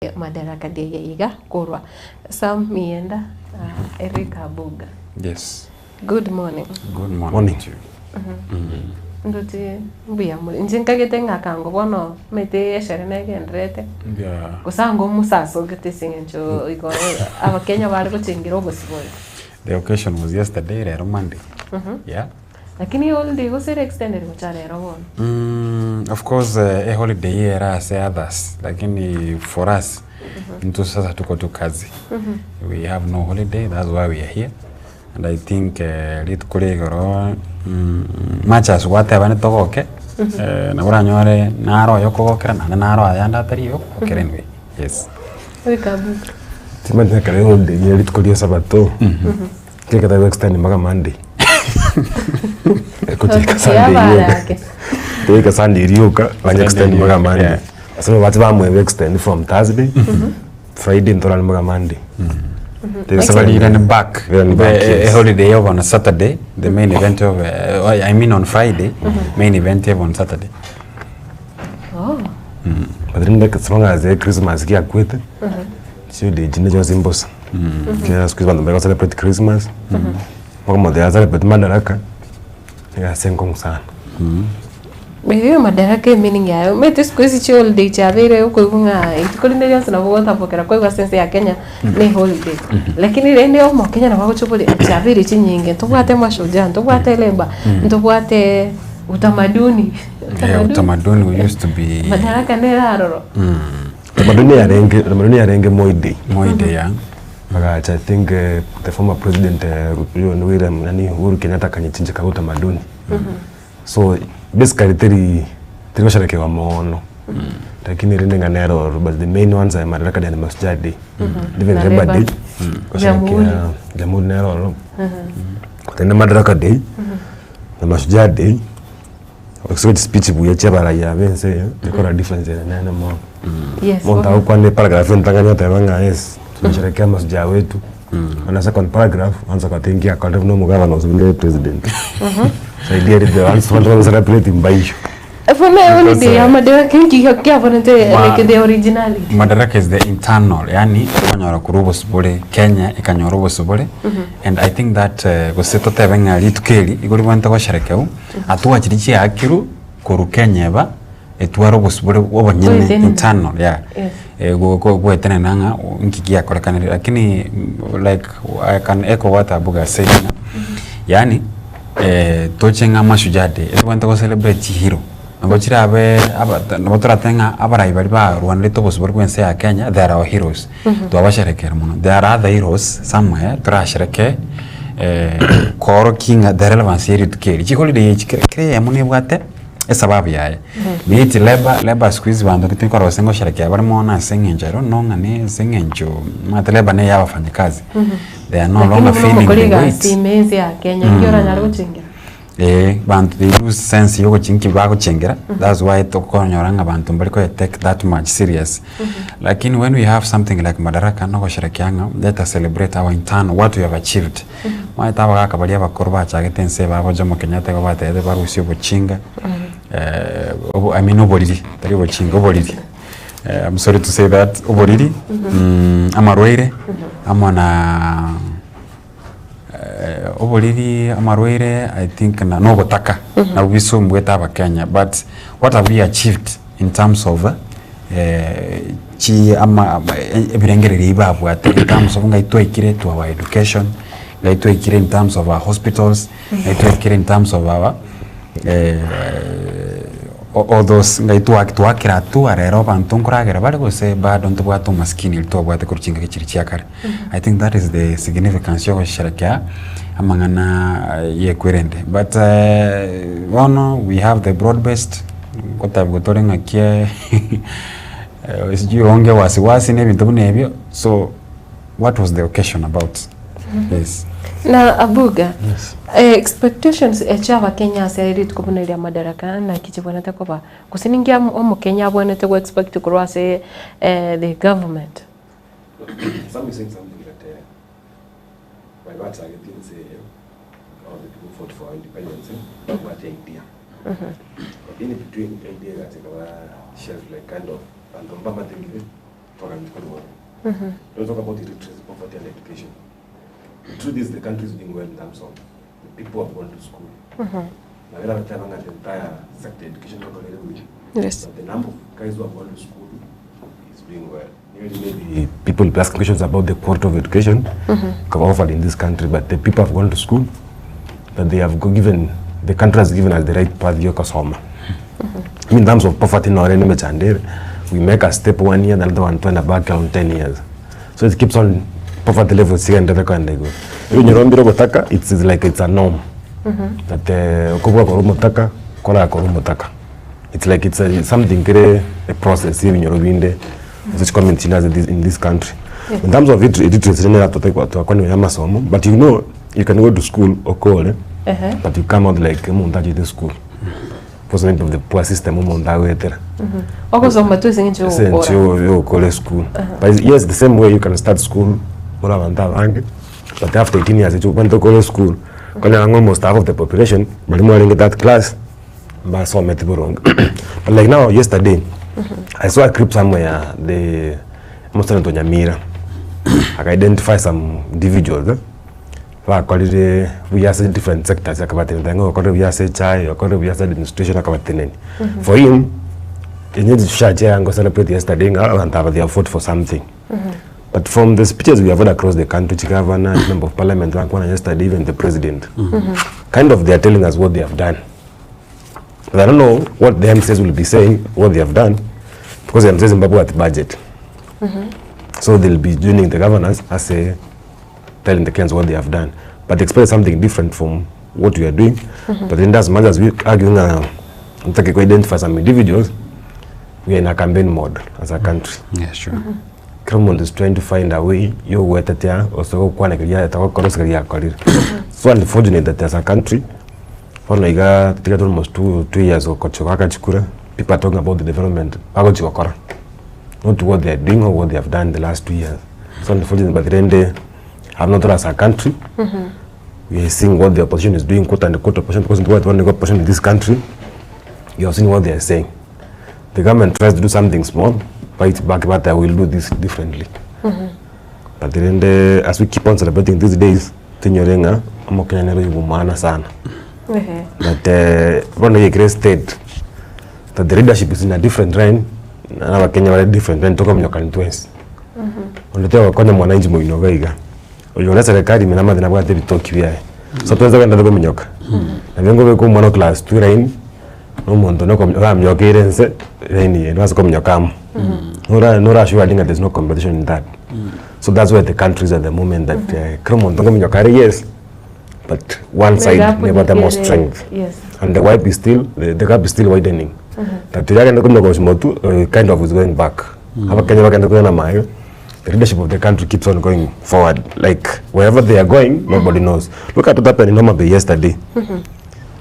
Madaraka Day iga korwa Sam Mienda na Eric Abuga. Yes. Good morning. Good morning, Morning. to you. Ndoche mbuya more. Inche nkagete ng'a kango bono omanyete eshere negendererete Yeah. gose ango omosasogete ase eng'encho igo abakenya bare gochengera obosibore. The occasion was yesterday, rero Monday. Yeah. Lakini holiday gose ere extended gocha rero bono. Mm, of course uh, a holiday era ase others lakini for us mtu sasa tuko tu kazi we have no holiday that's why we are here and i think uh, rituko ria igoro mm, much as gwatebane togoke eh, nabo oranyore naro oyo okogokera naende naro ayande atari oyo okogokera anyway yes Goika buka. Timanyete ekero eholiday ya rituko ria esabato, kera ekero extend mpaka Monday. Ekochika Sunday Yabarake. yoka. Goika Sunday rioka, banye extend mpaka Monday. Yeah. Ase bache bamweba extend from Thursday, Friday ntorare mpaka Monday. Tebisa But even back, Even back, the, a yes. holiday of on Saturday, the main event of, uh, I mean on Friday, main event of on Saturday. Oh. But rende as long as e Christmas giakwete, chiholiday chinde chionsi mbosa. Ekiagera siku hizi abanto mbari celebrate Christmas, mpaka omonto ya celebrate Madaraka, egasi enkong'u sana. By the way Madaraka emeaning yaye, omanyete siku hizi chiholiday chiabeire okoigwa ng'a rituko rinde rionsi nabo ogotambokera kwaigwa ase ense ya Kenya ne eholiday. Lakini rende omokenya nabo agocha oboria chiabeire chinyinge, ntobwate mashujaa, ntobwate labour, ntobwate utamaduni. Yeah, utamaduni we used to be Madaraka nere aroro. Utamaduni yarenge, utamaduni yarenge Moi Day. Moi Day, yeah. Bagacha I think eh, the former president eh, oyo ni William nani Uhuru Kenyatta akanyechinja kaba utamaduni. So basically teri teri gosherekewa mono. Lakini rende ng'a nere ororo but the main ones are Madaraka Day and Mashujaa Day. Even Na Labour Labour. Day gosherekea Jamhuri nere ororo. Rende Madaraka Day na Mashujaa Day Gose chispeech buya chia abarai aba ense eye, ekora difference ere nene mono. Yes, Omonto bono. agokwana eparagraph entang'ani oteba ng'a yes, tunasherehekea mashujaa wetu. Bono second paragraph, oansa gotebi nki akorire buna omogavana gose buna epresident. So ideally the ones abanto bagocelebrate mbaiywo. Bono holiday Because, ya Madaraka inki kiabonete Ma- like the originality. Madaraka is the internal, yani okonyora korwa obosibore Kenya ekanyora obosibore and I think that eh, gose totebe ng'a rituko eri igo ribwenerete gosherekewa Atwachire chiakiru korwa Kenya eba etware obosibore obonyene Goetenena. internal yeah. Yes. Eh, go- go- goetenena ng'a nki giakorekanire lakini mm, like I can echo what Abuga said ng'a yaani eh, toche ng'a mashujaa day etobwenerete go celebrate chihero nabo chirabe aba nabo toratebe ng'a abarai baria barwanerete obosibore bwa ense ya Kenya they are our heroes twabasherekera mono. There are other heroes somewhere torasherekee koorokia ng'a the relevance ya rituko eri. Chiholiday echi kera kera eyemo nebwate esababu yaye. Be it labour, labour siku hizi banto tinkora gose ngosherekea bare mono ase eng'encho I don't know ng'a ne ase eng'encho omanyete labour neye abafanyikazi. They are no Lakini longer buna feeling omokori the egasi weight. ime ense ya Kenya, inki oranyare gochengera? Eeh, banto they lose sense ya ogochi nki bagochengera, that's why tokonyora ng'a banto mbari koye take that much serious. Lakini when we have something like Madaraka nogosherekea ng'a let us celebrate our internal what we have achieved. Omanyete abagaka baria abakoro bachagete ense babo Jomo Kenyatta igo batebete barusie obochinga obo I mean oboriri tari obochinga oboriri I'm sorry to say that oboriri amarwaire amo na. Oboriri, amarwaire I think na na obotaka nabwo bisumbuete abakenya but what have we achieved in terms of chi ama ama ebirengererio ebi babwate in terms of ngai twaikire to our education, ngai twaikire in terms of our hospitals, ngai twaikire in terms of our all those ngai twak twakera hatua rero abanto nkoragera bare gose bado ntobwate omasikini oria twabwate korwa chingaki chiria chia kare. I think that is the significance ya ogosherekea amang'ana yekwerende but bono we have the broad based ngotebiwa tore ng'aki sijui onge wasiwasi na ebinto buna ebio so what was the occasion about? Yes. Na Abuga, Yes. eh, expectations echia abakenya ase rituko buna eria Madaraka naki chibwenerete koba? Gose ninki am- omokenya abwenerete go expect korwa ase eh, the government? Some said something that uh, by bachagete ense eye, all the people fought for independence, babwate idea. But in between idea egacha ekaba shelf like kind of banto mbamategire. Twaganeti korwa ororo. Don't talk about illiteracy, poverty and education. The truth is the country is doing well in terms of the people have gone to school. Nabo erabateba ng'a the entire sector education bakorire buya. Yes. But the number of guys who have gone to school is doing well. Maybe people will be asking questions about the quality of education offered in this country, but the people have gone to school, that they have given, the country has given us the right path yokosoma. In terms of poverty nore nimechandere, we make a step one year, another one twenda back around 10 years. So it keeps on poverty level sigendere kwenda igoro. Ebinyoro mbire ogotaka, it's like it's a norm. That eh, okobua korwa omotaka, korara korwa omotaka. It's like it's a something kere a process ya ebinyoro binde ase chicommunity chinde ase this in this country. In terms of illiteracy rende natotaki twakwanire ya amasomo but you know you can go to school okore but you come out like omonto achete school because maybe of the poor system omonto agoetera. Ogosoma tu ase eng'encho Ase eng'encho yogokora. yo yogokora eschool. But yes the same way you can start school more abanto abange but after 18 years echi okwanete okore eschool okonyora ng'a almost half of the population baria mwarenge that class mbasometi boronge. But like now yesterday I saw a clip somewhere the omosenator o Nyamira aka identify some individuals eh, bakorire buya ase different sectors akabatenenia ng'a okorire buya ase echae, okorire buya ase administration akabatenenia. For him, inye chishachi yango celebrate yesterday ng'a abanto aba they have fought for something. But from the speeches we have heard across the country, chigavana, member of parliament bakwana yesterday, even the president, kind of they are telling us what they have done. But I don't know what the MCAs will be saying, what they have done, because the MCAs mbabwati budget. So they'll be joining the governors as a telling the Kenyans what they have done. But expect something different from what we are doing. But in as much as we arguing, uh, ntake identify some individuals, we are in a campaign mode as a country. Yeah, sure. Kera omonto is trying to find a way yogwetetea gose gokwana keria aete gokora gose keria akorire. So unfortunate that as a country, bono igaa totigete almost two, two years gochi goaka chikura, people are talking about the development bagochi gokora, not what they are doing or what they have done the last 2 years. So unfortunate but rende abwo notore as a country, we are seeing what the opposition is doing quote unquote opposition because ntobwati bono nigo opposition in this country, you have seen what they are saying. The government tries to do something small, fight back but I will do this differently. But rende as we keep on celebrating these days, tinyore ng'a omokenya nere oyo bw'omoana sana. Ehe. That eh, bono yaikire state that the leadership is in a different line na abakenya bare different line tokominyoka intwe ensi. Onde tiagokonya mwananchi moino iga iga. Oyo ore serikali ime namanyete nabwate ebitoki biaye. So twensi togenda tokominyoka. Nabo nkobeka omwana o class two line, na omonto onde okomi oramiokeire nse line eye nobasa kominyoka amo. Nora nora assured ng'a there's no competition in that. So that's where the country is at the moment that kera omonto nkominyoka are yes, but one side Gap nebwate more nyekere- strength. Yes. And the wipe is still, the, the gap is still widening. That riagenda kominyoka gochia motwe, eh, kind of is going back. Abakenya bagenda koyana mayo, the leadership of the country keeps on going forward. Like wherever they are going, nobody knows. Look at what happened in Homa Bay yesterday.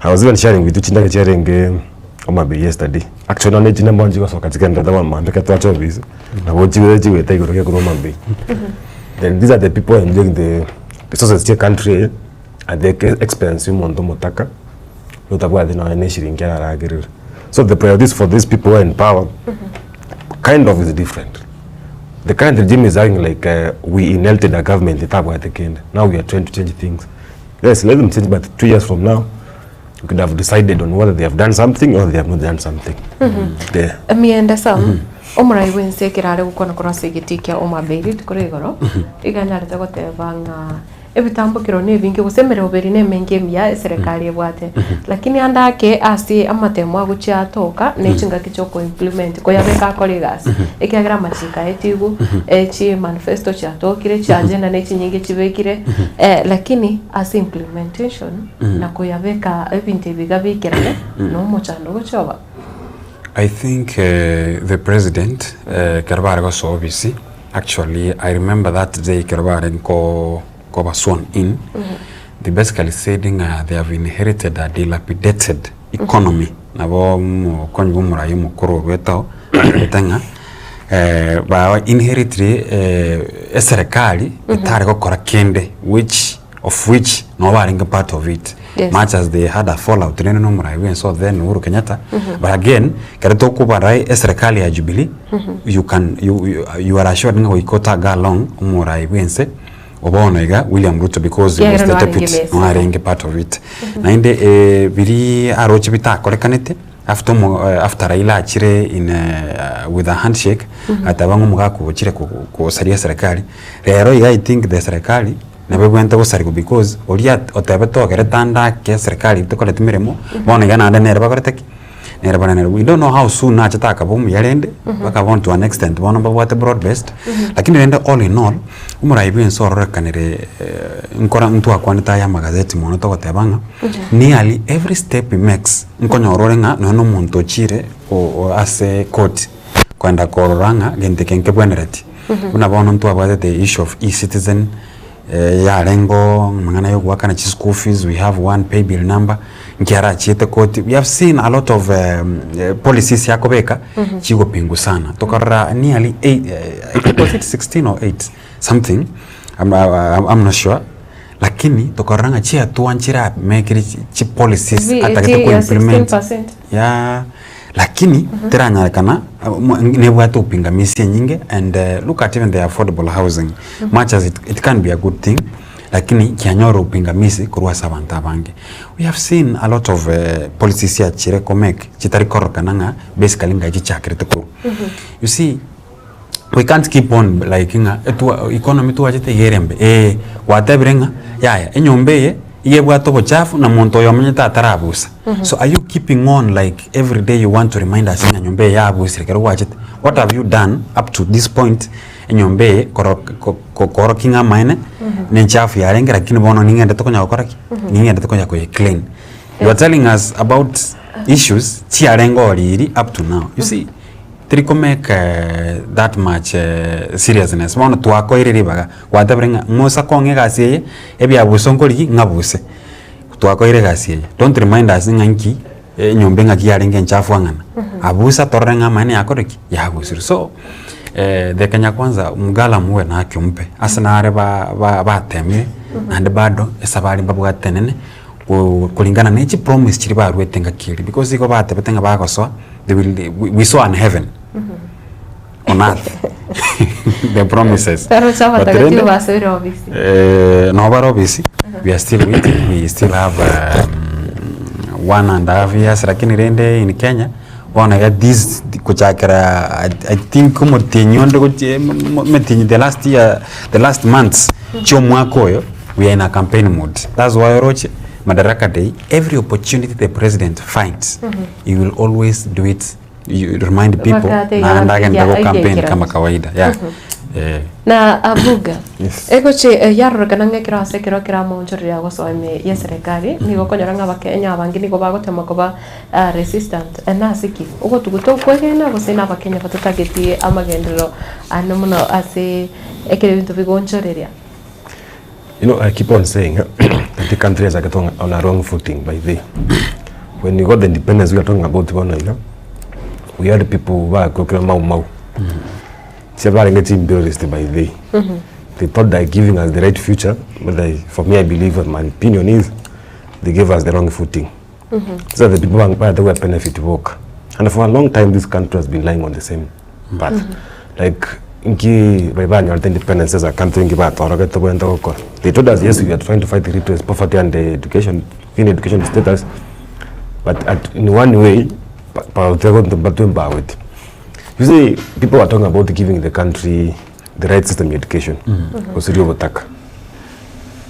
I was even sharing with you chindake chiarenge Homa Bay yesterday. Actually, none chinde mbonji gosoka chikenda tama mambe katwacha office. Nabo chiwe chiwete igoro kia korwa Homa Bay. Then these are the people enjoying the resources chia country at the expense y'omonto omotaka otabwati nonya na eshiringi araragerere. So the priorities for these people who are in power kind of is different. The current regime is acting like uh, we inherited a government etabwate kende. Now we are trying to change things. Yes, let them change, but 2 years from now, we could have decided on whether they have done something or they have not done something. There. Miende Sam omorai bwense ekero are gokwana korwa ase egetii kia Homa Bay rituko ria igoro iga anyarete goteba ng'a ebitambokero na ebinge gose emeroberi na emenge emiya eserekari ebwate lakini ande ake ase amatemo agochia atoka na echingaki chia oko implement koyabeka akore egasi ekiagera amachiko aetigwe chi manifesto chiatokire chi agenda na echinyinge chibekire lakini ase implementation na koyabeka ebinto ebi iga bikerane na omochando ogochia oba. I think the president ekero bare gosoa ofisi, actually I remember that day ekero bare nko koba sworn in, they basically said ng'a they have inherited a dilapidated economy. Nabo omokonyi bwa omorai omokoro orwete atebete ng'a ba inheritire eserekari etare gokora kende which. of which nabo barenge part of it Yes. much as they had a fallout rende na omorai bwense o then Uhuru Kenyatta but again ekero tokobara eserekari ya Jubilee you can you, you, you are assured ng'a goika otaga along omorai bwense obono iga William Ruto because he was Ekiagera the noarenge deputy mesa. noarenge part of it naende eh, biria aroche bitakorekanete after omo after Raila achire in with a handshake agateba ng'a omogaka ochire kosaria eserekari rero iga I think the serikali nabo ebwenerete gosarigwa because oria otebete ogerete ande ake eserekari tekoreti meremo bono iga naende nere bakorete ki? Nere bare we don't know how soon nachete akaba omuya rende mpaka bono to an extent bono mbabwate broad based lakini rende all in all omorai bwa ense ororekanire nkora ntwakwanete aya amagazeti mono togoteba ng'a nearly every step he makes nkonyora ore ng'a nonye na omonto ochire ase court kogenda korora ng'a gento eke nkebwenereti. Buna bono ntwabwate the issue of eCitizen yarengoo amang'ana ya ogoakana chischool fees, we have one pay bill number, nkiarachiete koti, we have seen a lot of policies akobeka chigopingwa sana. Tokarora nearly eight, I think was it 16 or 8 something, I'm, I'm not sure, lakini tokarora ng'a chiatua nchiramekire chipolicies atagete koimplement 16%. Yeah, lakini teranyarekana nebwate upingamizi enyinge and look at even the affordable housing much as it, it can be a good thing lakini kianyora upingamizi korwa ase abanto abange. We have seen a lot of policies chiachire komake chitari kororekana ng'a basically ng'ai chichakerete korwa. You see we can't keep on like ng'a etwa economy twachete iga ere embe eh, gwatebire ng'a yaya enyomba eye iga ebwate obochafu na monto oyo omenyete atarabusa. So are you keeping on like every day you want to remind us ng'a nyomba eye yabusire ekero gwachete? What have you done up to this point enyomba eye koro ko- ko- koorokia ng'a amaene ne enchafu yarenge lakini bono ning'endete konya gokora ki? Ning'endete konya koye clean. You are telling us about issues chiarenge oriri up to now. You see, Teri ko make that much seriousness bono twakoire ribaga gwatebire ng'a ng'osa kong'a egasi eye ebiabuso nkorigi ng'abuse twakoire egasi eye don't remind us ng'a nki enyomba eng'aki yarenge enchafu ang'ana abusa torore ng'a amaene yakorire ki yabusire so the Kenya kwanza mgala muwe na haki ompe ase nare ba ba batemire naende bado esabari mbabwate enene kulingana ne chipromise chiria baruete ngaki eria because igo batebete ng'a bagosoa they will we, we saw an heaven on earth the promises Pero chama But takatifu rende, basoire ofisi. eh, no bare ofisi we are still waiting we still have um, one and a half years lakini rende in Kenya bono iga this gochakera I, I think omotienyi onde gochi omotienyi the last year the last months chia omwaka oyo we are in a campaign mood that's why oroche Madaraka day every opportunity the president finds he will always do it you remind people Wakati naende agende ya- go campaign ya- kama kawaida yeah eh Na abuga Yes. egochi eh, yarorekana ng'a ekero ase ekero kera amaonchoreria agosoa ime ya eserekari nigo okonyora ng'a abakenya abange nigo bagotema koba ah, resistant Eh, nase ki ogotuguta okwegena gose na abakenya batatagetie amagenderero ande mono ase ekero ebinto bigoonchoreria You know, I keep on saying that the country has get on, on a wrong footing by the when you got the independence we are talking about bono iga we had people bakokera mau mau chiabarenge chimperialist by the they thought they're giving us the right future but I, for me I believe what my opinion is they gave us the wrong footing so the people who they were benefit work and for a long time this country has been lying on the same path like nki bai banyorete independence as a country nki batorogete bwente gokora they told us yes we are trying to fight the replace poverty and the education in education status but at, in one way batwembawete you see people are talking about giving the country the right system in education gosiria obotaka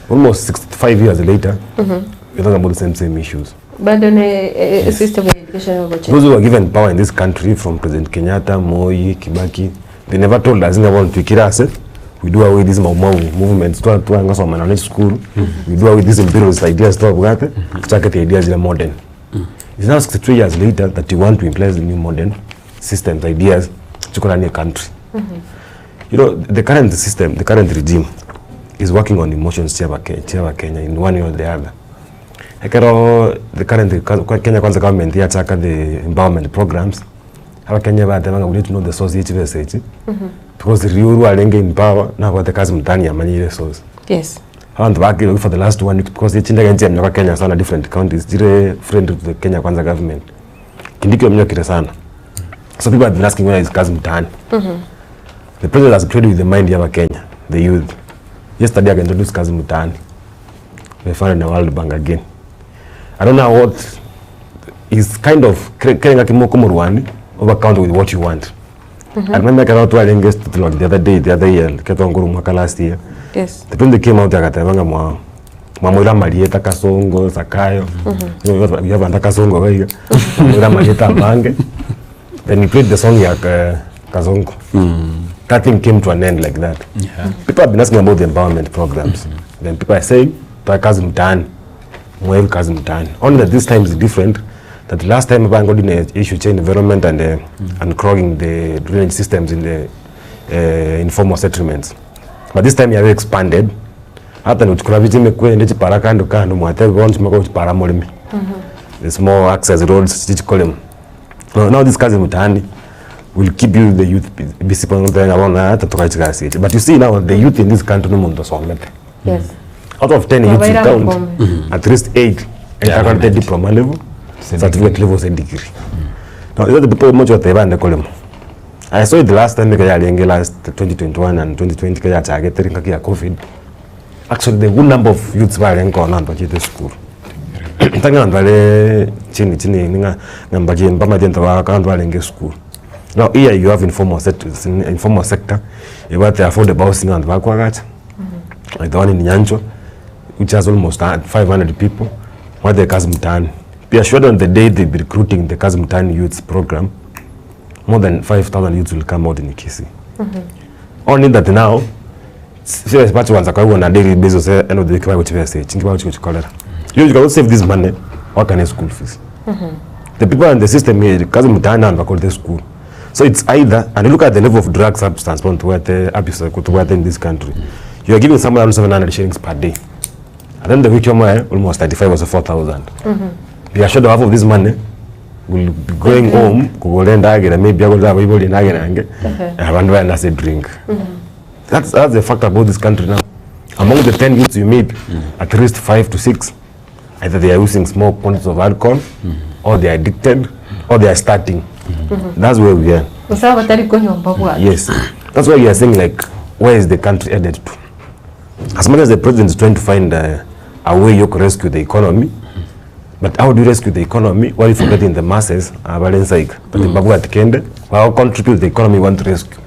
almost 65 years later we're talking about the same same issues Bado ne eh, eh, system ya education egochia. Those who were given power in this country from President Kenyatta, Moi, Kibaki, they never told us nga bono twikire ase we do away with these Mau Mau movements twa twangasoma nonye chisukuru we do away with these imperialist ideas twabwate tuchake ideas zire modern. It's now 63 years later that you want to implement the new modern systems, ideas chikorania country. You know, the current system, the current regime is working on emotions chia abakenya in one way or the other. Ekero the current Kenya Kwanza government yachaka the empowerment programs, abakenya bateba ng'a we need to know the source ye chibesa echi, because riria orwarenge in power nabwate kazi mtaani yamanyire esource. Yes. Abanto bakire for the last one week because chindege nchianyoka Kenya sana different counties chire friendly to the Kenya Kwanza government. Kindiki ominyokire sana. So people have been asking where is Kazi Mtaani. The president has played with the mind ya Abakenya, the youth. Yesterday aka introduce Kazi Mtaani. They found in the World Bank again. I don't know what is kind of kere ng'aki mokomorwani oba count with what you want. I remember ekero twarenge Street the other day, the other year, ekero twankora omwaka last year. Yes. The president came out agateba ng'a mwa mwamoira amarieta Kasongo, Zakayo, we have anta Kasongo iga iga, mwamoira amarieta amange, then he played the song ya Kasongo. That thing came to an end like that. Yeah. People have been asking about the empowerment programs. Then people are saying, toa kazi mtaani, mwewe kazi mtaani. Only that this time is different. That last time bangodi na issue cha environment and and clogging the drainage systems in the informal settlements. But this time yabe expanded. Hata nochikora biche emekwende chipara kando kando mwatebe bonsi mwaka chipara moreme. There's more access roads chichikoremo. Now, now this kazi mtaani will keep you the youth busy bono hata tokachi gasi echi. But you see now the youth in this country nomonto osomete. Yes. Out of 10 youths you Babaire count, amakombe. at least 8 Yeah, ekarorete right. diploma level, Same certificate level, se degree. Now, these are the people mochi goteba ande korema. I saw it the last time ekero yarenge last 2021 and 2020 ekero yachagete engaki ya covid. Actually the good number of youths barenge ororo abanto bachete esukuru. Tari ng'a abanto bare chini chini ng'a ng'a mbache mbamaete egento bagokora abanto barenge esukuru. Now here you have informal sectors informal sector ebwate affordable housing abanto bakoagacha like the one in Nyanchwa which has almost 500 people obwate Kazi Mtaani. Be assured on the day they be recruiting the Kazi Mtaani youths program more than 5000 youths will come out in Kisii. Only that now chibesa bachigoansa koegwa on a daily basis gose end of the week baegwe chibesa echi, nki bagochi gochikorera. You cannot save this money oakane school fees. The people in the system here, Kazi Mtaani abanto bakorete esukuru. So it's either, and look at the level of drug substance bono tobwate abuse tobwate in this country. You are giving someone around 700 shillings per day. At the end of the week omoe almost 35 gose 4000. Be assured half of this money will be going home kogora endagera maybe agorere abaibori endagera enge, abande bagende ase edrink. That's, that's the fact about this country now. Among the 10 youths you meet, at least 5 to 6, either they are using small quantities of alcohol, or they are addicted, or they are starting. That's where we are. Gose abatari konywa mbabwate. Yes. That's why we are saying like, where is the country headed to? As much as the president is trying to find a way you could rescue the economy, but how do you rescue the economy while forgetting the masses abare inse iga? But mbabwati kende, bao contribute the economy you want to rescue.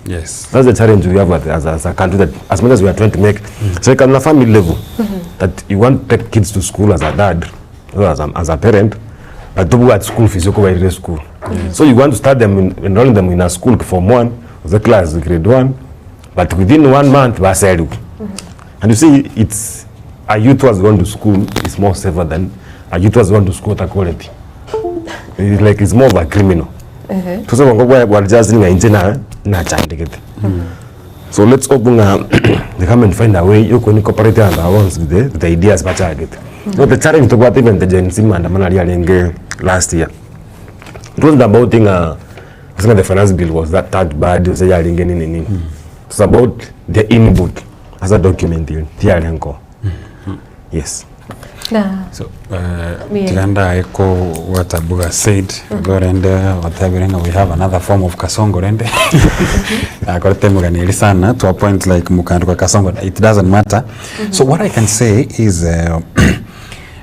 Yes. That's the challenge we have as, as a country that as much as we are trying to make so like on a family level that you want to take kids to school as a dad or as a, as a parent but tobwati school fees yokobairera eschool so you want to start them in, enrolling them in a school form one the class grade one but within one month baseriwe and you see it's a youth who has gone to school is more safer than a youth who has gone to school otakoreti It's like it's more of a criminal Tose obongo bwaye bware just ng'a inche na nachandegete so let's hope ng'a they come and find a way yo incorporate abanto aba bonsi with the, with the ideas bachagete. No the challenge tobwate even the Gen Z maandamano aria arenge last year it wasn't about ng'a gose ng'a the finance bill was that, that bad gose yarenge nini nini it was about the input as a document tiyarenge oo yes. Na So, Yeah. tiga ndae ko what Abuga said, igo rende otebire ng'a we have another form of Kasongo rende akorete emegano eri sana to a point like mokanduka Kasongo it doesn't matter. So what I can say is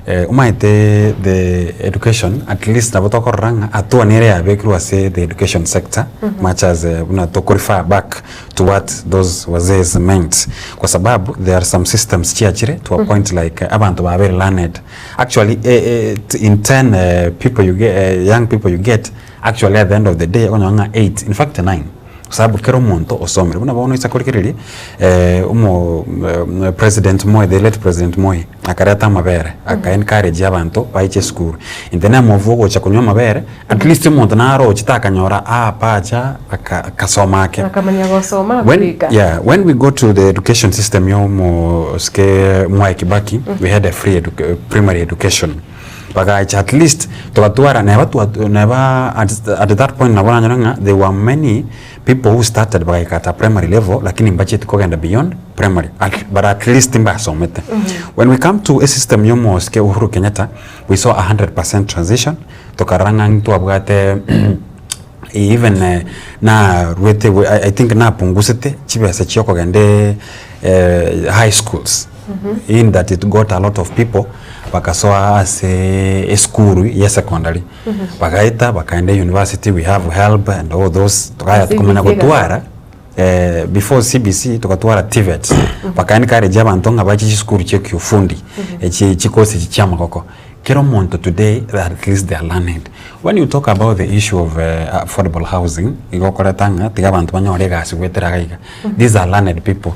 omanyete the education at least nabo tokorora ng'a hatua nere yabekirwe ase the education sector much as buna toko refer back to what those wazees meant kwa sababu there are some systems chiachire to a point like abanto babere learned actually in 10 people you get, young people you get actually at the end of the day okonyora ng'a 8 in fact 9 kwa sababu kera omonto osomire buna bono oisa korigereria omo president Moi the late president Moi akareta amabere aka encourage abanto baiche esukuru in the name of ogocha konywa amabere at least omonto naroche takanyora aapacha aka akasoma ake. Akamanya gosoma na When, korika. yeah, when we go to the education system ya omosike Mwai Kibaki we had a free educa primary education bagacha at least togatwara neba twa neba at, at that point nabo nanyora ng'a there were many. People who started bagaika at a primary level lakini mbacheti kogenda beyond primary at, but at least mbasomete. When we come to a system ya omosike Uhuru Kenyatta, we saw a 100% transition, tokarora ng'a ntwabwate even eh, narwete I, I think napungusete chibesa chia okogenda eh, high schools in that it got a lot of people bakasoa ase esukuru ya secondary bagaeta bakaenda university we have help and all those tokaya CBC komanya gose? gotwara eh, before CBC togatwara TVETs baka encourage abanto ng'a bache chisukuru chia kiufundi echi chikosi echi chia amagoko kera omonto today at least they are learning when you talk about the issue of eh, affordable housing igo okoreta ng'a tiga abanto banyore egasi goetera iga iga these are learned people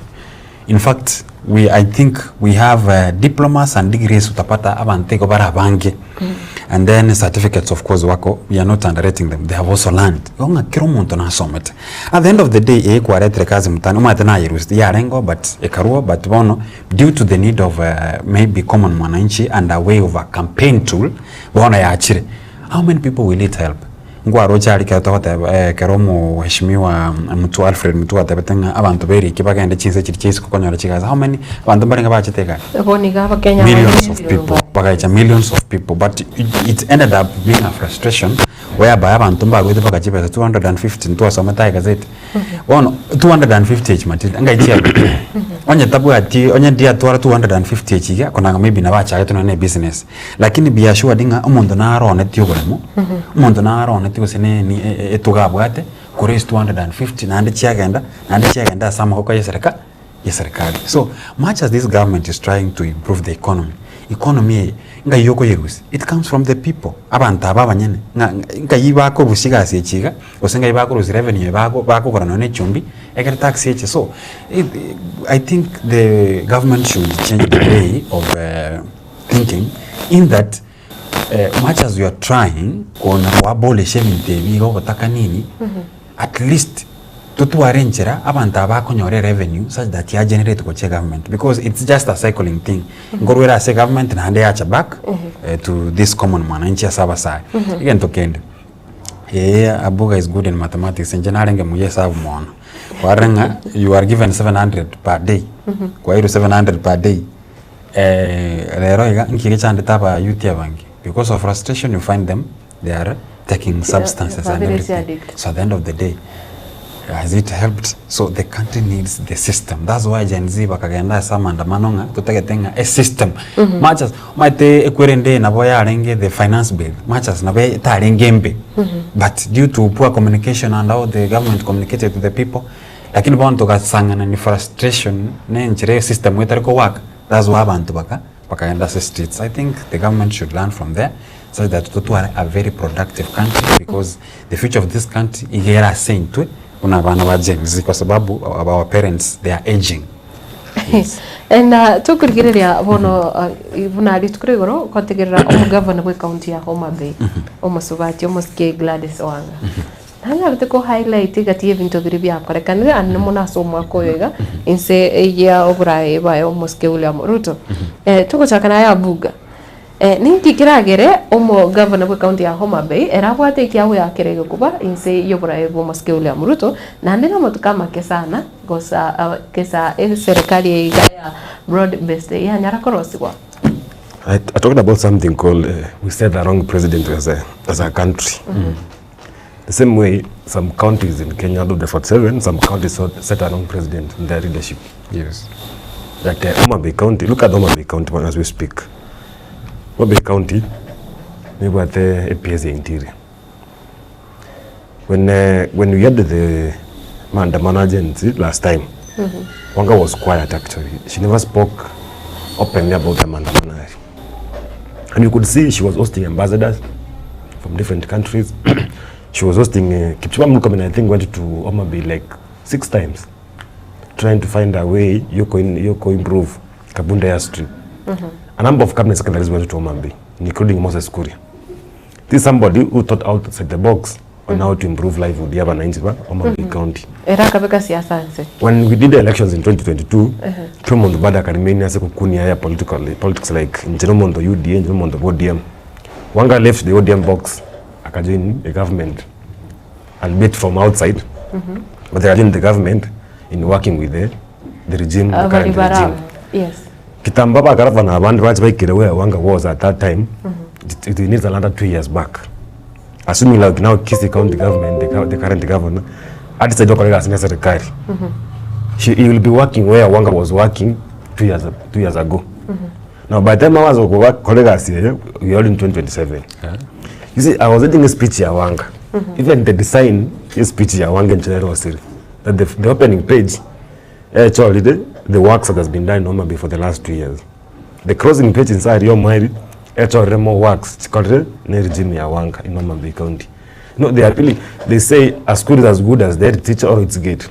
In fact we I think we have uh, diplomas and degrees utapata abanto igo bare abange and then certificates of course wako we are not underrating them they have also learned igo ng'a kera omonto nasomete at the end of the day eye kwaretire kazi mtaani omanyete nayerusetie yarengeo but ekarwa but bono due to the need of uh, maybe common mwananchi and a way of a campaign tool bono yachire how many people will it help Nkwaroche aria ekero togoteba ekero omoheshimiwa Mutua Alfred Mutua atebete ng'a abanto beriki bagende chinse chiria chia isiko konyora chigasi, how many abanto mbarenge bachete egari? Bono iga abakenya Millions of people, bagaicha millions of people but it it ended up being a frustration whereby abanto mbarwete mpaka chibesa 250 ntwasomete aye egazeti. Bono 250 echi Matilda ngai chiarwete? Onye tabwati onye ndiatwara 250 echi iga konanga maybe nabo achagete nonye na ebusiness. Lakini be assured ng'a omonto naronetie oboremo, omonto naronetie gose ne ni e- e- etuga abwate kore ase 250 naende chiagenda, naende chiagenda ase amaboko ya esereka ya eserikari. So, much as this government is trying to improve the economy, economy eye ngai okoyerusia, it comes from the people, abanto aba abanyene ng'a ngai bakorusia egasi echi iga, gose ngai bakorusia revenue eye bago bakogora nonye na echumbi, ekere tax eche. So, it I think the government should change the way of thinking in that much as you are trying kona ko abolish ebinto ebi iga obotaka nini, at least totware enchera abanto aba bakonyora erevenue such that ya generate gochia egovernment because it's just a cycling thing. Nkorwa ere ase egovernment naende yacha back to this common mwananchi ase abasae. Egento kende, eeh Abuga is good in mathematics, inche narenge muya esabu mono, kwarora ng'a you are given 700 per day, kwairwe 700 per day. Rero iga nki gechandete aba youth abange because of frustration you find them they are taking substances and babere everything addict. so at the end of the day has it helped so the country needs the system that's why Gen Z bakagenda ase amandamano ng'a totagete ng'a a system much as omanyete ekwerende eye nabo yarenge the finance bill much as nabo etarenge embe but due to poor communication and how the government communicated to the people Lakini bono togasang'ana ni frustration na enchera esystem etari ko work that's why abanto baka bakagenda ase streets. I think the government should learn from there such that totware a very productive country because the future of this country iga ere ase intwe buna abana ba Gen Z kwa sababu our parents they are aging. Yes. And uh, tokorigereria bono uh, buna rituko ria igoro gotegerera omogavana bwe county ya Homa Bay omosubati omosike Gladys Wanga Nanyarete ko highlight egati y'ebinto biria biakorekanire ande mono ase omwaka oyo iga inse ya oboraai baye omosike William Ruto. Eh, togochaka naye Abuga. Eh, ninki keragere omogavana bwe county ya Homa Bay ere abwate ekiago yakere egekuba inse y'oboraai bwa omosike William Ruto naende namatuko amake sana gosa ah, gesa eserekari eye iga ya broad based yanyara korosigwa. I, I talked about something called uh, we set the wrong president as a, as a country. The same way some counties in Kenya, out of the 47, some counties set a wrong president in their leadership. Yes. Like uh, Homa Bay County, look at Homa Bay County as we speak. Homa Bay County, nebwate APS ya interior. When, uh, when we had the maandamano agency last time, mm -hmm. Wanga was quiet actually. She never spoke openly about the maandamano. And you could see she was hosting ambassadors from different countries. she was hosting uh, Kipchumba Murkomen, I think, went to Homa Bay like six times, trying to find a way yoko, in, yoko improve Kabunda Airstrip. Mm -hmm. A number of cabinet secretaries went to Homa Bay, including Moses Kuria. This is somebody who thought outside the box on mm -hmm. how to improve livelihood ya wananchi ba Homa Bay mm -hmm. County. Era akabeka siasa nse. When we did the elections in 2022, uh -huh. kila omonto bado akaremain ase kokunia ya political politics like inche nomonto UDA inche nomonto bwa ODM. Wanga left the ODM box akajoin the government albeit from outside. Mm -hmm. But they are in the government in working with the, the regime, the Abari current bara regime. yes. Kitambo abagarabana abande bache baikire where Wanga was at that time, it, it needs another 2 years back. Assuming like now Kisii County government, the, the current governor, adecide okora egasi na serikali. He will be working where Wanga was working 2 years ago. Now by the time I was okora egasi eye, we are in 2027. You see, I was reading a speech ya Wanga. Even the design ya speech ya Wanga in Rosary, that the opening page, actually the works that has been done in Homa Bay for the last 2 years. The closing page inside your mind, actually more works, chikorere ne regime ya Wanga in Homa Bay County. No, they are really, they say a school is as good as their teacher or its gate.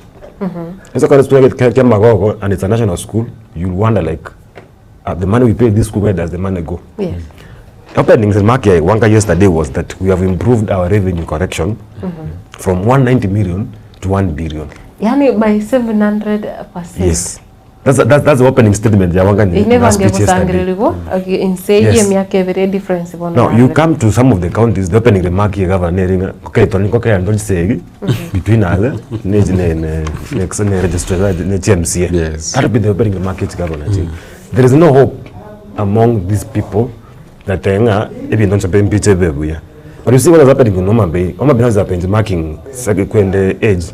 It's a school like Magogo and it's a national school. You'll wonder like, the money we pay this school, where does the money go? Yes. Opening remark ya Wanga yesterday was that we have improved our revenue collection from 190 million to 1 billion. Yani by 700%. Yes. That's the opening statement ya Wanga in Ine her speech yesterday. bange okay, inse Yes. emiaka ebere difference bono. Now you come to some of the counties, the opening remark ya governor neringa okay toni koke and don't say between us ne ne ne ne ne registrar ne TMCA. Yes. That will be the opening remark ya governor. There is no hope among these people that nga ebintu nsobe mpiche bebuya. But you see what is happening in Homa Bay. Homa Bay is benchmarking second age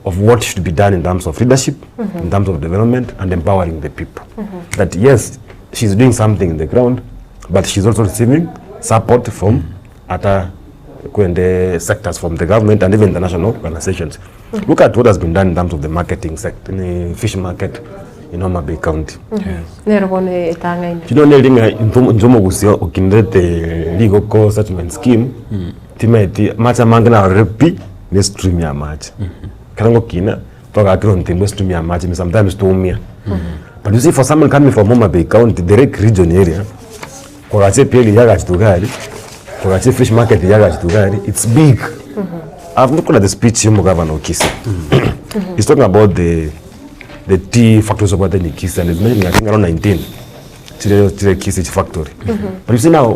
of what should be done in terms of leadership, in terms of development, and empowering the people. That yes, she's doing something in the ground, but she's also receiving support from other kwende sectors, from the government and even international organizations. Look at what has been done in terms of the marketing sector, in the fish market in Homa Bay County. Nero bono etang'aine. Chino nelinga nzomo gusio okindete ligoko settlement scheme timeti macha mange na repi ne stream ya machi karango kina twagakirwo ntimbo stream ya machi mi sometimes tuumia. But you see, for someone coming from Homa Bay County, the Lake Region area, kwagache peli yagachitugari kwagache fish market yagachitugari, it's big. I've looked at the speech ya governor Kisii. He's talking about the tea factories over there in Kisii and he's mentioning, I think, around 19 chire chire Kisii factory. But you see now,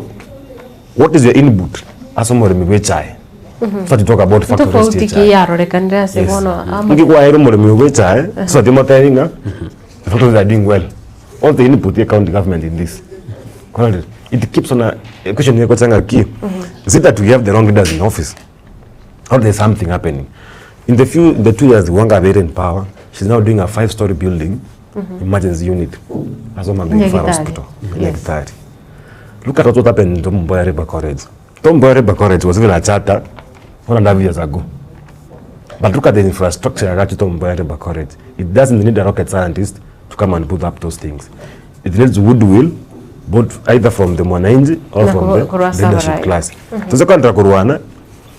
what is your input as omoremi bwe chai? So to talk about factories Tofauti tia ki chai. yarorekanire ase bono ama Ngikwaira omoremi bwe chai so timoteninga the factories are doing well. All the input ya county government in this. Correct. It keeps on a question yako changa ki. Is it that we have the wrong leaders in office? Or there's something happening? In the 2 years Wanga been in power, she's now doing a five-story building, emergency unit, as Homa Bay Referral Nyagitarĩ. Hospital. Nyagitarĩ. Look at what happened in Tom Mboya River College. Tom Mboya River College was even a charter 1.5 years ago. But look at the infrastructure at Tom Mboya River College. It doesn't need a rocket scientist to come and put up those things. It needs goodwill, both either from the mwananchi or Na from the kurwa leadership samurai. class. Sasa kwa kurwana,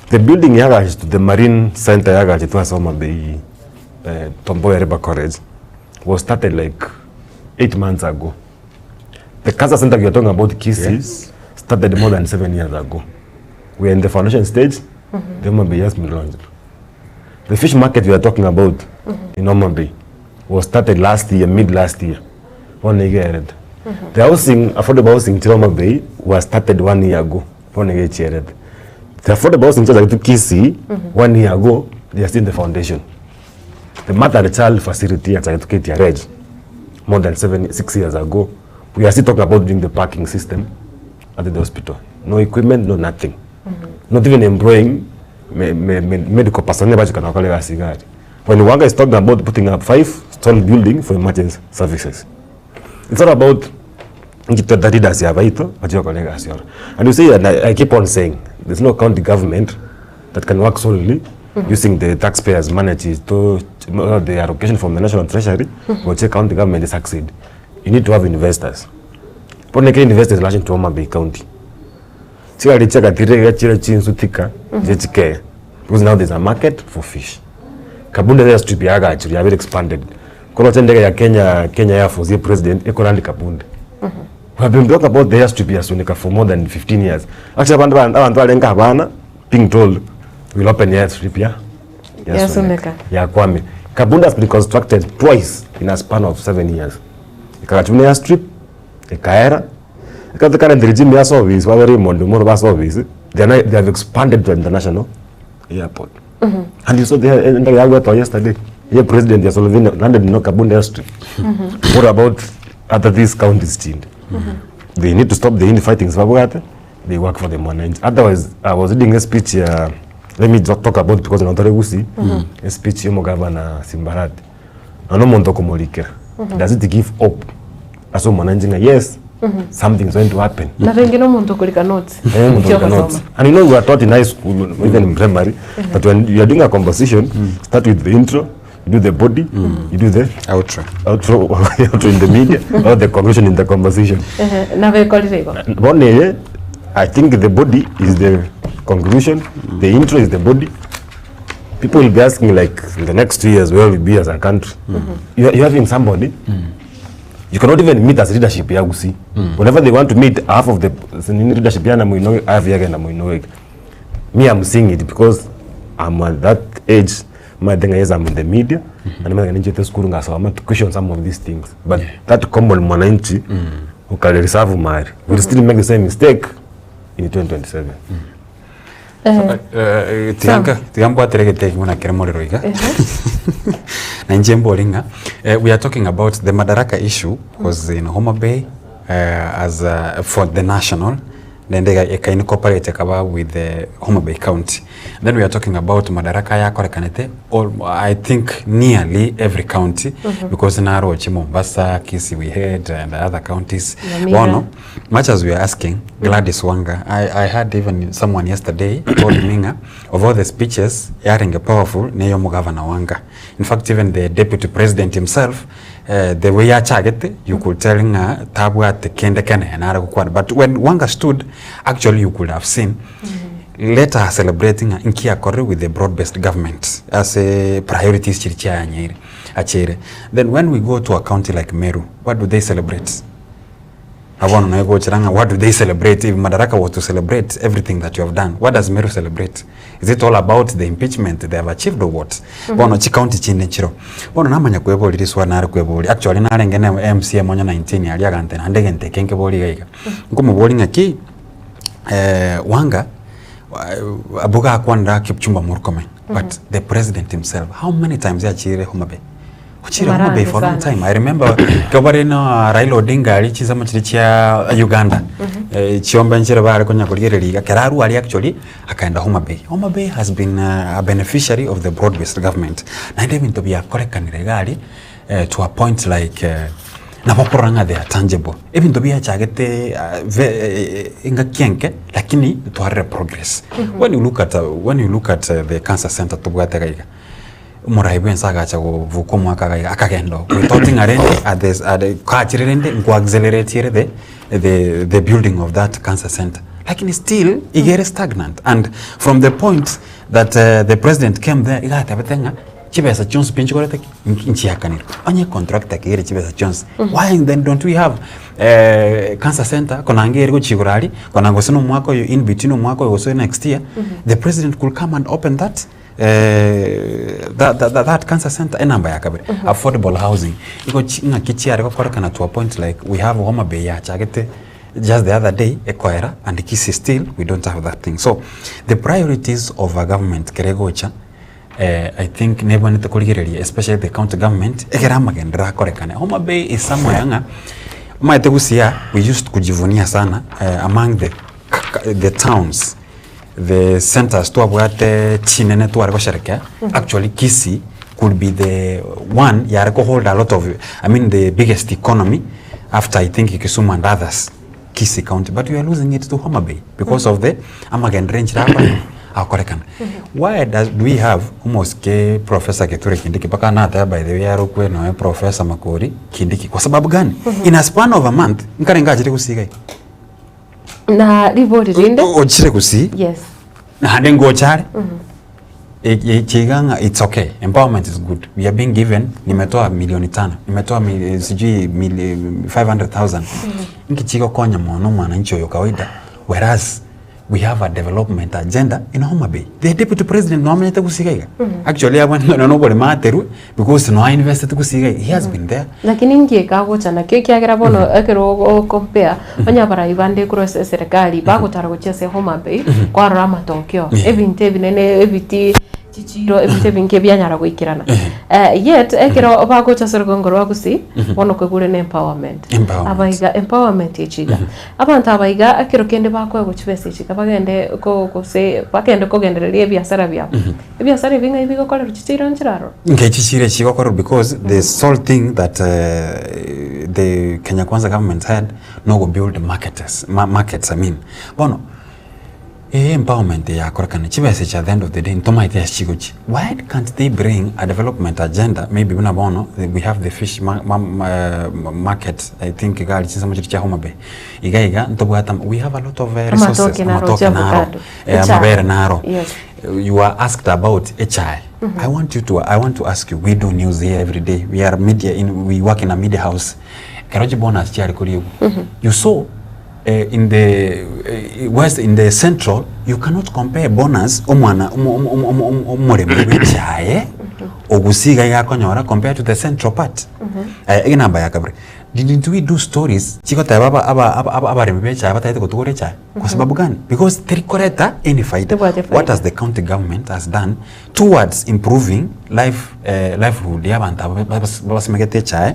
the building yagachi to the marine center yagachi to Homa Bay Tom Mboya River College was started like 8 months ago. The cancer center we are talking about, Kisii, started more than 7 years ago. We are in the foundation stage. The Homa Bay has been launched. The fish market we are talking about in Homa Bay was started last year, mid last year. One year. The housing, affordable housing in Homa Bay was started one year ago. One year. The affordable housing to Kisii, one year ago, they are still in the foundation. The mother and child facility at KTRH, more than 7, 6 years ago, we are still talking about doing the parking system at the hospital. No equipment, no nothing. Not even employing medical personnel bachikana wakale sigari. When Wanga is talking about putting up five stall building for emergency services. It's not about ngitwetha leaders ya baito bachikole gasi. And you see, and I keep on saying, there's no county government that can work solely using the taxpayers' money to the allocation from the national treasury, which county government succeed. You need to have investors. Poneke investors lashing to Homa Bay County. Chikali chakatire chira chinsu thika chechikeya because now there's a market for fish. Kabunda airstrip yagachiri yabere expanded. Kono chendege ya Kenya Air Force ye president ekorandi Kabunda. We have been talking about the airstrip ya Sunika for more than 15 years. Actually, abantu balenga abana being told we'll open the airstrip ya Ya Sunika. Ya Kwame. Kabunda has been constructed twice in a span of 7 years. Ikagachuna airstrip, ikaera, ika the current regime ya service, wa Raymond Omolo ba service, they have expanded to international airport. And you saw the endagera yagwetwa yesterday, eye president ya Slovenia landed in Kabunde airstrip. What about other these counties chinde? They need to stop the infighting babwate, they work for the mwananchi. Otherwise, I was reading a speech ya, let me just talk about because notore Gusii, a speech ya omogavana Simbarati. Nonya omonto okomorikera, does it give hope ase omwananchi ng'a yes, something is going to happen? Na renge na omonto okorika notes. Eh, omonto Chio okorika notes. ogosoma. And you know we were taught in high school, even in primary, that when you are doing a composition, start with the intro, you do the body, you do the Outro. outro, outro in the media, or the conclusion in the conversation. Ehe, nabekorire igo. Bono eye, I think the body is the conclusion, the intro is the body. People will be asking like in the next 2 years where will we be as a country. You are, you having somebody you cannot even meet as leadership ya Gusii. Whenever they want to meet half of the nini leadership ya na Muinoge half ya na Muinoge. Me I'm seeing it because I'm at that age my thing is I'm in the media and I'm ninjete school ngasoma to question some of these things but that common mwananchi ukali reserve mari will still make the same mistake in 2027. Eh, tiga nka- tiga mbwatire egete buna kere morero iga na inche mbori ng'a eh, we are talking about the Madaraka issue was in Homa Bay eh, as uh, for the national naende ega eka incorporate ekaba with the Homa Bay County then we are talking about Madaraka yakorekanete all, I think nearly every county because naroche Mombasa, Kisii we had and other counties Nyamira. bono Much as we are asking Gladys Wanga, I, I heard even someone yesterday told me ng'a of all the speeches yarenge powerful ne y'omogavana Wanga. In fact even the deputy president himself eh, the way achagete you could tell ng'a tabwate kende kenene are gokwana but when Wanga stood actually you could have seen let her celebrate ng'a nki akorire with the broad based government ase priorities chiri chiayanyeire acheire then when we go to a county like Meru what do they celebrate Na bono naye gochera ng'a what do they celebrate if Madaraka was to celebrate everything that you have done what does Meru celebrate is it all about the impeachment they have achieved or what bono chicounty chinde nchiro bono namanya kweboria riswali nare kweboria actually narenge na MCA monya 19 aria agante naende egento eke nkeboria iga iga nkomoboria ng'aki Wanga abwo gakwanera Kipchumba Murkomen but the president himself how many times achire Homa Bay Ochire Homa Bay for a long time. I remember ekero bare na Raila Odinga aria chinsemo chiria chia Uganda eh, chiombe nchire bare konya korigereria iga ekero arwa aria actually akaenda Homa Bay. Homa Bay has been a beneficiary of the broad based government. Naende ebinto biakorekanire iga aria eh, to a point like eh, nabo okorora ng'a they are tangible. Ebinto biachagete ah, ve engaki enke lakini twarire progress. When you look at when you look at the cancer center tobwate iga iga. Omorai bw'ense agacha gobuka omwaka iga iga, akagenda oo. Goetoti ng'a rende at the at the kachire rende nko accelerate ere the the the building of that cancer center. Lakini still iga ere stagnant and from the point that the president came there iga atebete ng'a chibesa chionsi pi nchikorete ki? Nchi nchiakanirwe. Onye contractor keire chibesa chionsi, why then don't we have cancer center konanga ere gochia igoro aria, konanga gose na omwaka oyo in between omwaka oyo gose next year, the president could come and open that that, that, that cancer center enamba ya kabere affordable housing igo chi ng'aki chiare gokorekana to a point like we have Homa Bay yachagete just the other day ekoera and Kisii still we don't have that thing so the priorities of a government kere egocha eh, I think nebwenerete korigereria especially the county government ekere amagenderero akorekane. Homa Bay is somewhere ng'a omanyete gusii aa we used kujivunia sana eh, among the, the towns The centers twabwate chinene tware gosherekea actually Kisii could be the one yare ko hold a lot of I mean the biggest economy after I think Kisumu and others Kisii county but we are losing it to Homa Bay because of the amagenderero enchera akore akorekana why does do we have omosike Professor Kithure Kindiki mpaka nateba by the way arokwe noe Professor Makori Kindiki kwa sababu gani in a span of a month nkare ngachire gusii iga iga. Na ribori rinde. Ochire gusii Yes. naende ngocha are Ekiga ng'a it's okay empowerment is good we are being given nimetoa milioni tano nimetoa mi, sijui mili, 500,000 nki chigokonya mono omwananchi oyo kawaida whereas we have a development agenda in Homa Bay the deputy president noamenyete gusii iga iga actually abwo nonya na oboremo aterwe because no ainvestete gusii iga iga he has been there Lakini inki ekagocha nakio ekiagera bono ekero ogocompare onye abarai bande korwa ase eserekari bagotara gochia ase Homa Bay kwarora amatokeo ebinto ebinene ebiti. Chichiiro ebinto ebinge bianyara goikerana. Eh, yet ekero bagocha ase orogongo rwa Gusii, bono koigure ne empowerment. Empowerment. Abaiga empowerment echi iga. Abanto aba iga ekero kende bakoegwa chibesa echi iga bagende ko gose bagende kogendereria ebiasara biabo. Ebiasara ebi ng'ai bigokorerwa chichiiro nchire aroro? Ngechi chire chigokorwa because the sole thing that eh, the Kenya Kwanza government had no go build marketers, ma markets I mean. Bono Ee empowerment eye yakorekana chibesa echi at the end of the day ntomaete ase chigochia why can't they bring a development agenda maybe buna bono we have the fish ma ma market I think iga aria chinsemo chiria chia Homa Bay iga iga ntobwate ama we have a lot of resources Amatoke naro, amatoke naro avocado, eh, echae. amabere naro Yes. you are asked about echae I want you to I want to ask you we do news here every day we are media in we work in a media house ekero chibonus chiare koriegwa you saw in the west in the central you cannot compare bonus omwana omo- omo- omo- omo- omo- omoremi bw'echae ogusia iga iga akonyora compared to the central part. Aya ege namba ya kabere, didn't we do stories chigoteba aba aba aba aba abaremi ba echae batagete gotugora echae? Kwa sababu gani? Because teri koreta any faida. Tebwate What faida. has the county government has done towards improving life livelihood ya abanto aba babas babasimegete echae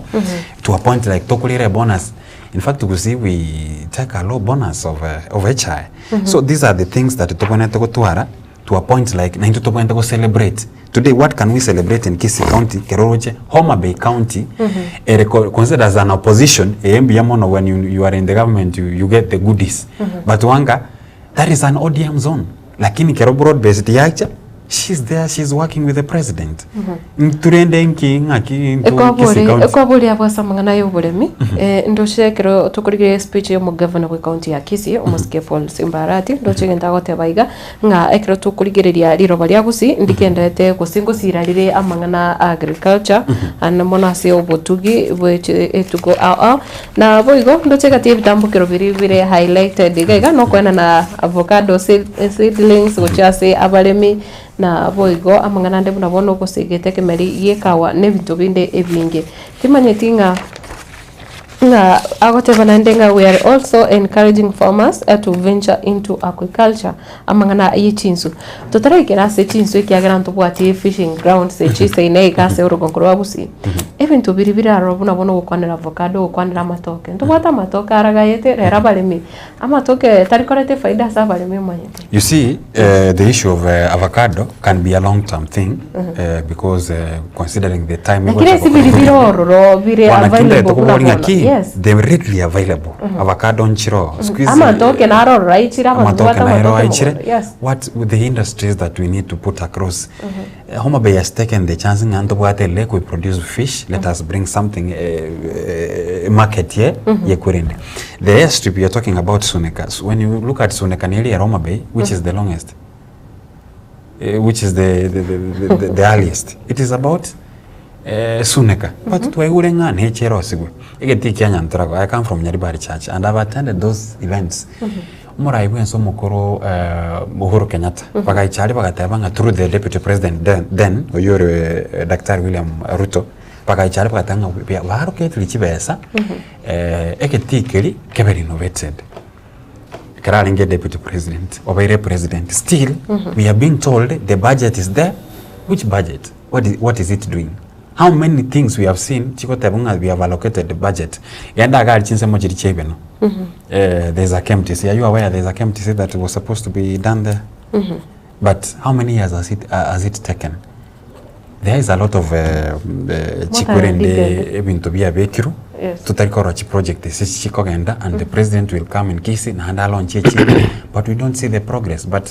to a point like tokorera ebonus In fact gusii we take a low bonus of, of echae. So these are the things that tobwenerete gotwara to a point like naintwe tobwenerete go celebrate. Today what can we celebrate in Kisii County kero oroche Homa Bay County ere co- considered as an opposition eye mbuya mono when you, you are in the government you, you get the goodies. But wanga that is an ODM zone. Lakini kero broad based yacha she's there she's working with the president. Nturende nki ng'aki ntu Kisii Ekwabori County. ekwabori abwo ase amang'ana ya oboremi eh, ndoche ekero tokorigereria espeech ya omogavana bwe county ya Kisii omosike Paul Simba Arati ndoche egento agoteba iga ng'a ekero tokorigereria riroba ria Gusii ndigenderete gose ngosira rire amang'ana a agriculture ande mono ase obotugi bwe chi etugo ao ao Na boigo ndoche egati y'ebitambokero biria bire highlighted iga iga nokoenana avocado seedlings gochia ase abaremi, na boigo amang'ana ande buna bono ogosegeta ekemeri gi'ekawa na ebinto binde ebinge. Timanyeti ng'a ng'a agoteba naende ng'a we are also encouraging farmers to venture into aquaculture. Amang'ana ye chinsu. Totaraikera ase chinsu ekiagera ntobwati fishing grounds echi iseine iga ase orogongo rwa Gusii. Ebinto biria bire aroro buna bono ogokwanera avocado, ogokwanera amatoke. Ntobwate amatoke aragayete rero abaremi, amatoke tari koreta efaida ase abaremi omanyete. You see, the issue of avocado can be a long term thing because considering the time Lakini ase biria bire ororo bire Bwana available kindete buna kobori bono. ng'aki Yes. they readily available avocado nchiroo siku hizi Amatoke naro ororo aichire abanto amatoke babwate naero amatoke aichire mogondo. Yes. what with the industries that we need to put across Eh, Homa Bay has taken the chance ng'a ntobwate lake we produce fish let us bring something eh, eh, market ye yekwerende the airstrip you are talking about Suneka so when you look at Suneka neri ya Homa Bay which is the longest eh, which is the, the, the, the, the, the earliest it is about eh, Suneka but twaigure ng'a neche erosigwe egetii kia Nyantrago I come from Nyaribari church and I've attended those events omorai bwense omokoro eh, Uhuru Kenyatta bagaicha aria bagateba ng'a through the deputy president then, then oyio ore eh, Daktari William Ruto bagaicha aria bagateba ng'a bia- baroketiri chibesa eh, egetii keria kebe renovated Ekero arenge deputy president, obeire president, still we are being told the budget is there. Which budget? What is, what is it doing? How many things we have seen chigoteba ng'a we have allocated the budget. Genda iga aria chinsemo chiria chia ebeno. Eh, there's a KMTC. Are you aware there's a KMTC that was supposed to be done there? But how many years has it, has it taken? There is a lot of chikwerende decade. ebinto biabekirwe Yes. totari korora chiproject ase chikogenda and the president will come in Kisii naende alaunche echinde but we don't see the progress but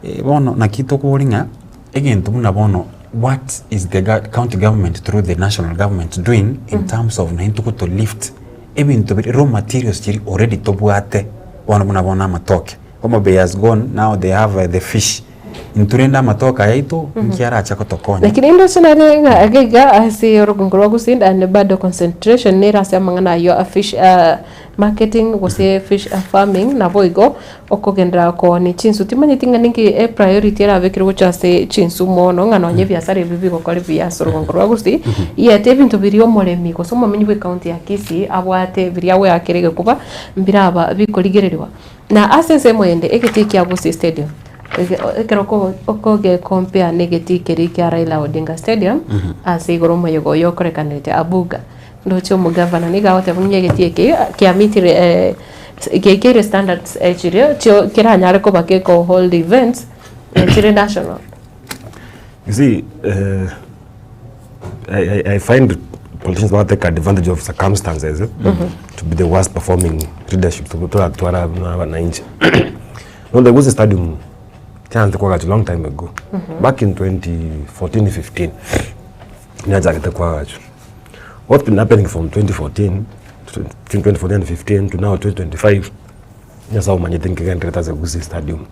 eh, bono naki tokobori ng'a egento buna bono what is the gov- county government through the national government doing in terms of naintwe goto lift ebinto biri raw materials chiri already tobwate bono buna bono amatoke Homa Bay has gone now they have eh, the fish Intwe rende amatoke aya aito nki arache gotokonya? Lakini ndoche nare ng'a iga iga ase orogongo rwa Gusii and bado concentration nere ase amang'ana ayio a fish marketing gose fish farming naboigo okogenderera koonia chinsu. Timanyeti ng'a ninki e priority erabekire gochia ase chinsu mono ng'a nonye ebiasara ebi bigokora buya ase orogongo rwa Gusii, yet ebinto biria omoremi gose omomenyi bwe county ya Kisii abwate biria agoeakera egekuba mbiraba bikorigereriwa. Na ase ensemo ende egetii kia Gusii Stadium. Ekero okoge compare na egetii keria kia Raila Odinga Stadium, ase igoro omoyega oyio okorekanete Abuga, ndoche omogavana nigo agoteba ng'a egetii eke kiamitire giaikeire standards chiria chio keranyare koba geko hold events chire national. You see, I, I, I find politicians want to take advantage of circumstances eh, to be the worst performing leadership to twara wananchi. No, there was a stadium chance kwagacho long time ago. Back in 2014 15. Nyachagete kwagacho. What's been happening from 2014 to 2014 and 15 to now 2025 Nyasaye omanyete nkegenderete ase Gusii Stadium.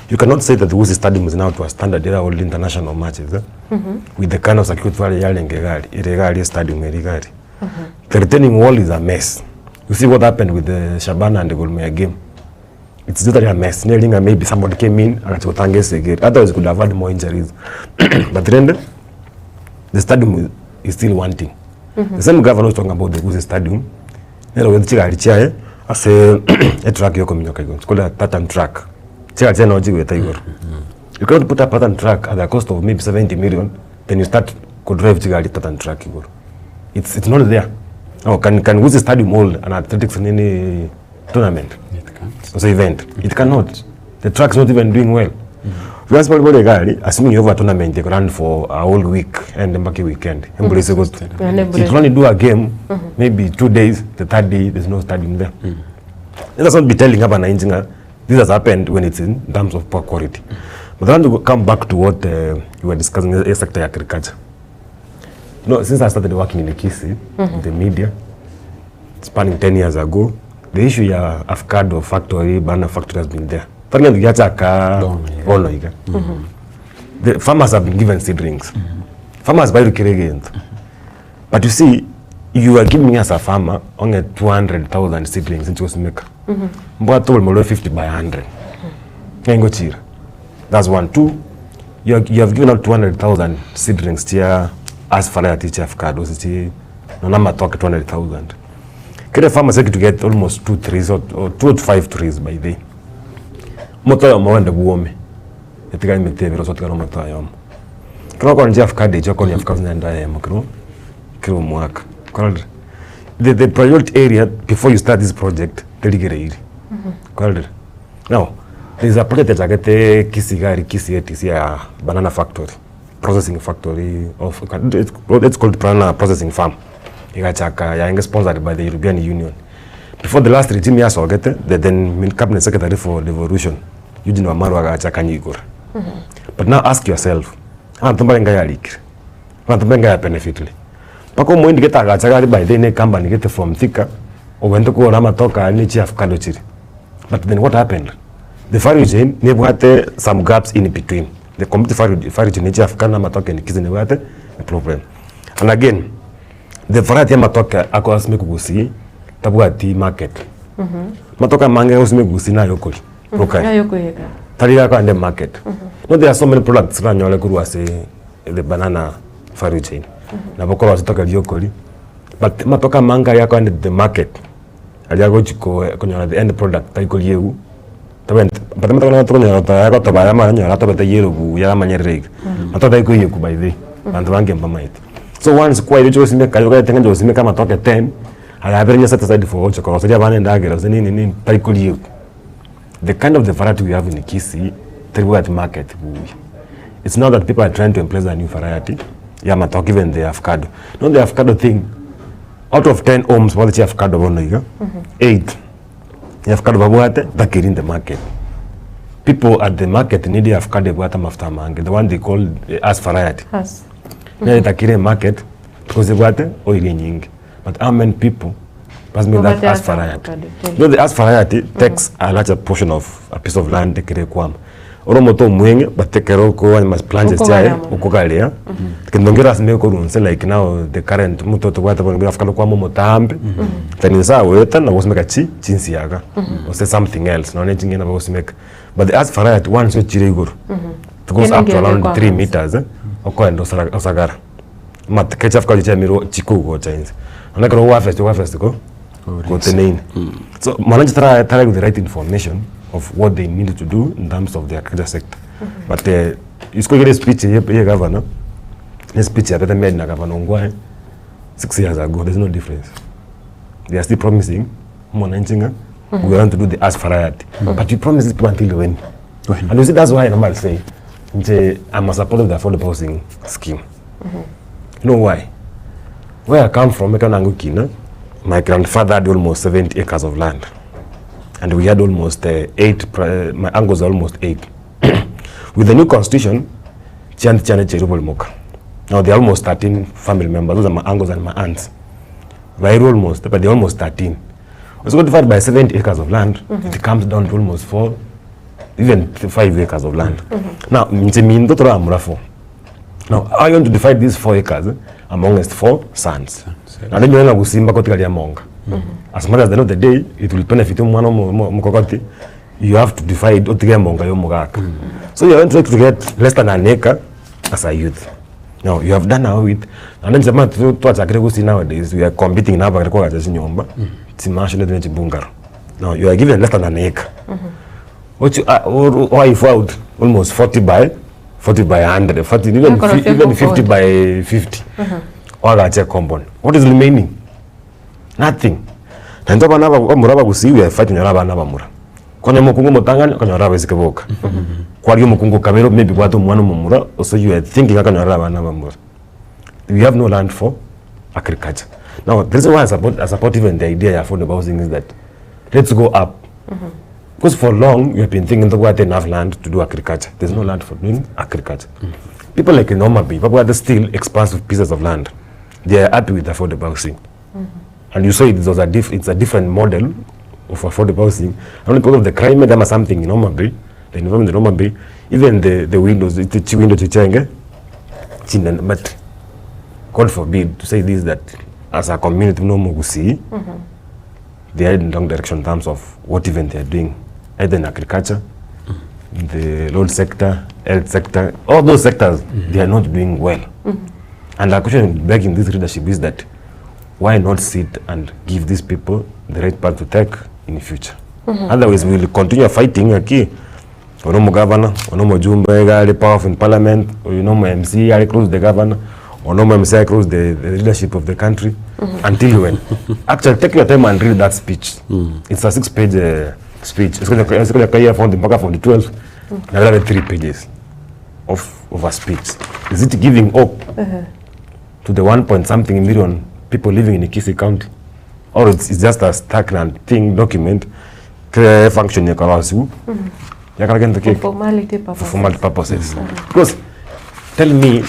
You cannot say that the Gusii Stadium is now to a standard era hold international matches eh? With the kind of security valley yarenge igari, ere igari stadium ere igari. The retaining wall is a mess. You see what happened with the Shabana and the Gor Mahia game. It's totally a mess. Nearly nga maybe somebody came in agacha gotanga esegi. Otherwise could have had more injuries. But rende the stadium is, is still wanting. The same governor was talking about the Gusii Stadium. Nere ogente chigari chiaye ase etrack yokominyoka igoro, it's called a tartan track. Chigari chiaye nabo chigoeta igoro. You cannot put a tartan track at the cost of maybe 70 million, then you start kodrive chigari tartan track igoro. It's, it's not there. Now, can, can Gusii Stadium hold an athletics nini tournament? It can't. Gose event? It cannot. The track's not even doing well. Because bori bori egari, assuming you have a tournament you run for a whole week and mpaka weekend. Embura ase gotwa. Naende embura It will only do a game, maybe 2 days, the third day there's no stadium there. Let us not be telling abananchi ng'a this has happened when it's in terms of poor quality. But I want to come back to what you were discussing, the sector ya agriculture. No, since I started working in the Kisii, in the media, spanning 10 years ago, the issue ya avocado factory, banana factory has been there. Tari ng'ento giachaka Bono iga. bono iga. The farmers have been given seedlings. Farmers bairukire egento. But you see, you are giving me as a farmer only 200,000 seedlings nchigosimeka. Mbwate oboremo rwa 50 by 100. Ng'ai ngochira. That's one. Two, you, are, you have given out 200,000 seedlings chia as variety chia avocados chi nona matoke 200,000. Kere farmer to get almost two trees or two to five trees by day. Moto yomo wende buome. Etigari mete ebere osotigara omoto oyomo. Kero okonyora chia avocado echi okonyora avocado naende eyemo kero kero omwaka. Kwarorire? The priority area before you start this project terigereiri. Kwarorire? Now, there is a project yachagete Kisii gari Kisii ATC ya banana factory, processing factory of it's called banana processing farm. Igachaka yaenge sponsored by the European Union. Before the last regime yasogete, the then cabinet secretary for devolution Eugene Wamalwa agachaka nyigora. But now ask yourself, abanto mbarenge yarikire, abanto mbarenge yabenefitire. Mpaka omoindi gete agacha gari by then ecompany gete from Thika, ogente kogora amatoke aria ne chiavocado chire. But then what happened? The value chain nebwate some gaps in between. The complete value chain ya chiavocado na amatoke in Kisii nebwate a problem. And again, the variety ya amatoke akoasimekwa gusii tabwati market. Matoke amange agosimekwa gusii naye okoria locally. Naye okoyeka. Tari gakoenda emarket. No there are so many products oranyore korwa ase the banana value chain. Nabo korwa ase ritoke ria okoria, but amatoke amange aria akoenda the market, aria agochi konyora the end product tari koriegwa, tabwenereti but amatoke naro tokonyora tayari gotoba aya amanyore atobete yellow buya amanyerere iga, matoke tari koiyekwa by the way, abanto bange mbamaeti. So once kwairire oche gosimeka ogete ng'a inche gosimeka amatoke 10, aya abere onye set aside for gocha koroseria abana endagera gose nini nini, tari koriegwa. The kind of the variety we have in Kisii, teribwati market buya. It's not that people are trying to embrace a new variety ya amatoke even the avocado. No the avocado thing, out of 10 homes babwate chiavocado bono iga, 8 avocado babwate takeri in the market. People at the market need avocado ebwate amafuta amange, the one they call the as variety. Has. Nere takire market because ebwate oil enyinge. But how many people must make that Babwate as as variety? avocado, yeah. No, the as variety takes a larger portion of a piece of land ekere kwama. Ore omote omweng'e but ekero okoanya mas planches chiaye Okogarea mono. okogarea kendo nkere ase korwa inse like now the current omote tobwate bono avocado kwama omotambe then inse agoeta nabo ogosimeka chi chinsiaga gose something else nonye ching'eni nabo ogosimeka but the as variety once ochire igoro it goes up to Kende around ngeria 3 meters eh, okoenda osara osagara amatuko echiavocado chiamirwe chikogocha inse naende ekero ogoharvest ogoharvest ko goteneine so mwananchi tara tara the right information. of what they need to do in terms of the agriculture sector. But isiko ekere espeech eye ya egavana, na espeech yabete made na gavana Ongwae 6 years ago, there's no difference. They are still promising mwananchi ng'a we want to do the ask variety. But you promise these people until when? When? And you see that's why I normally say nche I'm a supporter of the affordable housing scheme. You know why? Where I come from, ekero nangokina, my grandfather had almost 70 acres of land. And we had almost eight, my uncles are almost eight. With the new constitution, chianti chiane chiairwe borimoka. Now they are almost 13 family members, those are my uncles and my aunts. Bairwe almost, but they are almost 13. So divide by 70 acres of land, it comes down to almost 4, even 5 acres of land. Now, inche minto toramura 4. Now, how you want to divide these 4 acres amongst 4 sons? Naende nyore ng'a gosimba kotigaria monga. As much as the end of the day, it will benefit omwana omokogoti, you have to divide otige emonga ya omogaka. So you are going to get less than an acre as a youth. Now, you have done away with, naende inche omanyete to- twachakire gusii nowadays, we are competing na abagere koagacha chinyomba, chimansion ne chibungaro. Now, you are given less than an acre. Which or wife out almost 40 by 40 by 100, 40, even, Akoro even 50 compound. by 50. Wagache compound. What is remaining? Nothing. Naende abana aba bamura abagusii we are fighting onyore abana abamura. Konya omokungu omotang'ani okonyora abaiseke boka. Kwaria omokungu okabere maybe bwate omwana omomura so you are thinking akonyora abana abamura. We have no land for agriculture. Now the reason why I support even the idea ya affordable housing is that let's go up. Because for long we have been thinking tobwate enough land to do agriculture. There's no land for doing agriculture. People like in Homa Bay, babwate still expansive pieces of land. They are happy with affordable housing. And you saw it was a it's a different model of affordable housing. Only because of the climate ama something in Homa Bay, the environment in Homa Bay, even the windows, the window chichenge, chinene, but God forbid to say this that as a community no Mugusii, they are in the wrong direction in terms of what even they are doing, either in agriculture, in the road sector, health sector, all those sectors, they are not doing well. And the question begging this leadership is that why not sit and give these people the right path to take in the future? Otherwise, we will continue fighting. Aki, ono governor, ono mjumbe ali powerful in parliament, you know MC ali close the governor, ono MC ali close the leadership of the country. Until when? Actually, take your time and read that speech. It's a 6-page speech. It's going to be from the mpaka from the 12, another 3 pages of a speech. Is it giving hope to the 1 point something million people living in Kisii County? Or it's just a stagnant thing, document, function ya kawasiu. Ya kala For formality purposes. For formality purposes. Because tell me,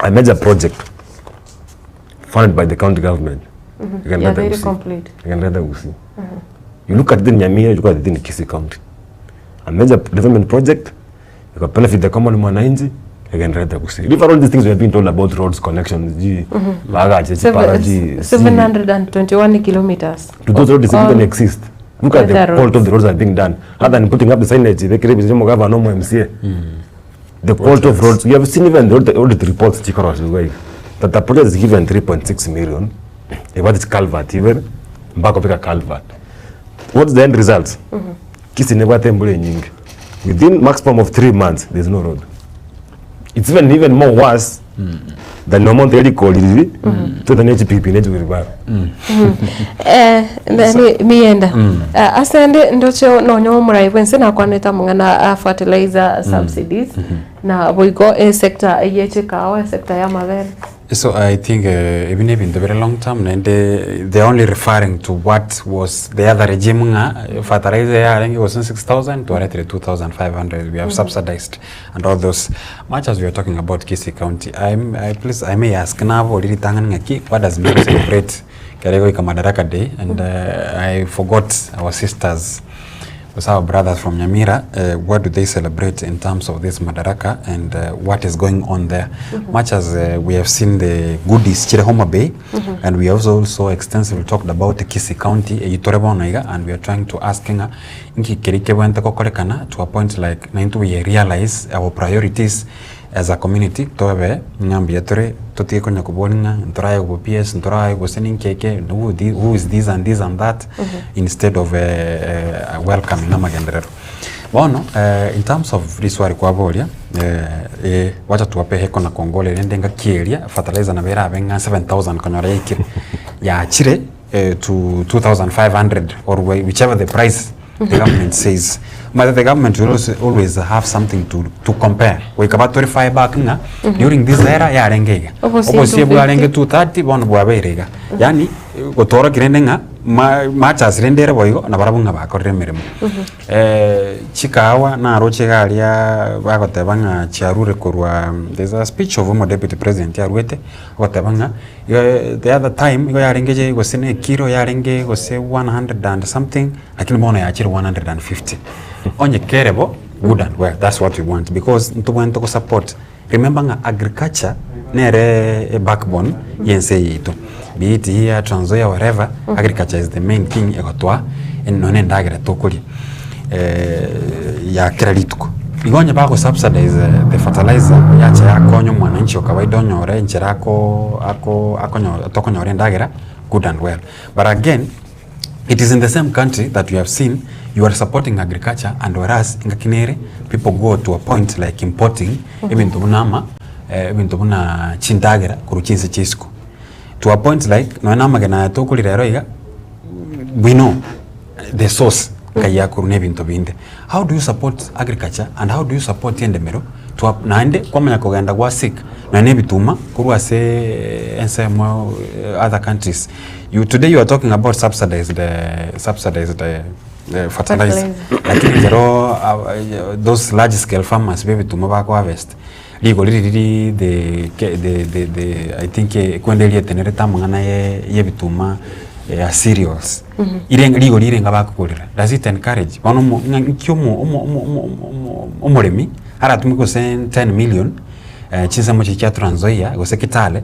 a major project funded by the county government. You can Yeah, rather very Gusii. complete. You can rather Gusii. You look at it in Nyamira, you look at it in Kisii County. A major development project, you can benefit the common mwananchi, you can rather Gusii. Leave all these things we have been told about roads, connections, G, Baga, G, Para, G, C. 721 kilometers. Do those roads All even exist? Look at the other quality of roads. the roads that are being done. Other than putting up the signage, they create the governor, no more MCA. The quality of roads, you have seen even the audit reports, Chikoro, that the project is given 3.6 million. About its culvert, even mpaka kupika culvert. What's the end result? Kisii nebwate mbule nyingi. Within maximum of 3 months, there's no road. It's even more worse than no month eli koliri to the next PP next wheelbarrow. Nani mienda. Asende ndocho nonyo murai bwense nakwaneta mung'ana fertilizer subsidies na boigo sector yechikawa sector ya mabere. So I think even if in the very long term, and they're only referring to what was the other regime. Fertilizer ya I think it was 6,000 to already 2,500. We have subsidized and all those. Much as we are talking about Kisii County, please I may ask now, what does Meru celebrate? Karego Madaraka Day, and I forgot our sisters, our brothers from Nyamira, what do they celebrate in terms of this Madaraka and what is going on there? Much as we have seen the goodies Chire Homa Bay, and we have also extensively talked about the Kisii County, and we are trying to ask inki kirike wente kokorekana to a point like 9 we realize our priorities. As a community tobe ng'a mbuya tore totige konya kobori ng'a ntoraye bo PS ntoraye gose ninki eke who thi who is this and this and that instead of welcoming amagenderero. Bono in terms of riswari kwaboria eh wacha tuwape heko na kongole rende engaki eria fertilizer nabo erabe ng'a 7000 konyora yaikire yachire to 2500 or whichever the price the government says. Omanyete the government will always, always have something to, to compare. Goika bato refer back ng'a during this era yarenge iga. Obosie Obosie bwarenge 250. 230 bono bwabeire iga. Yaani gotorokia rende ng'a ma machas rende ere boigo nabarabwo ng'a bakorire emeremo. Chikahawa naroche iga aria bagoteba ng'a chiarure korwa there's a speech of omo deputy president aruete ogoteba ng'a the other time igo yarenge je gose na ekiro yarenge gose 100 and something lakini bono yachire 150. Onye kere bo good and well that's what we want because ntobwenerete go support remember ng'a agriculture nere e backbone ya ense eye yaito be it here Trans Nzoia wherever agriculture is the main thing egotoa nonya na endagera tokoria ya kera rituko. Igo onye bago subsidize the fertilizer yacha yakonya omwananchi o kawaida onyore enchera ako ako akonyo tokonyora endagera good and well. But again it is in the same country that we have seen you are supporting agriculture and whereas engaki nere people go to a point like importing ebinto buna ama ebinto buna chindagera korwa chinse chia isiko. To a point like nonya na amagena aya tokoria rero iga we know the source nkai yakorwa na ebinto binde. How do you support agriculture and how do you support endemero to a naende kwamanya kogenda gwa seek nonya na ebituma korwa ase ensemo other countries. You today you are talking about subsidized subsidized fertilizer lakini ekero those large scale farmers ba ebituma bako harvest rigori riria the the the the I think ekwende rietenerete amang'ana ye ebituma ya cereals ire rigori rirenga bakogorera does it encourage bono omo ng'a nki omo omo omo omo omoremi aratumie gose 10 million chinsemo chiria chia Trans Nzoia gose Kitale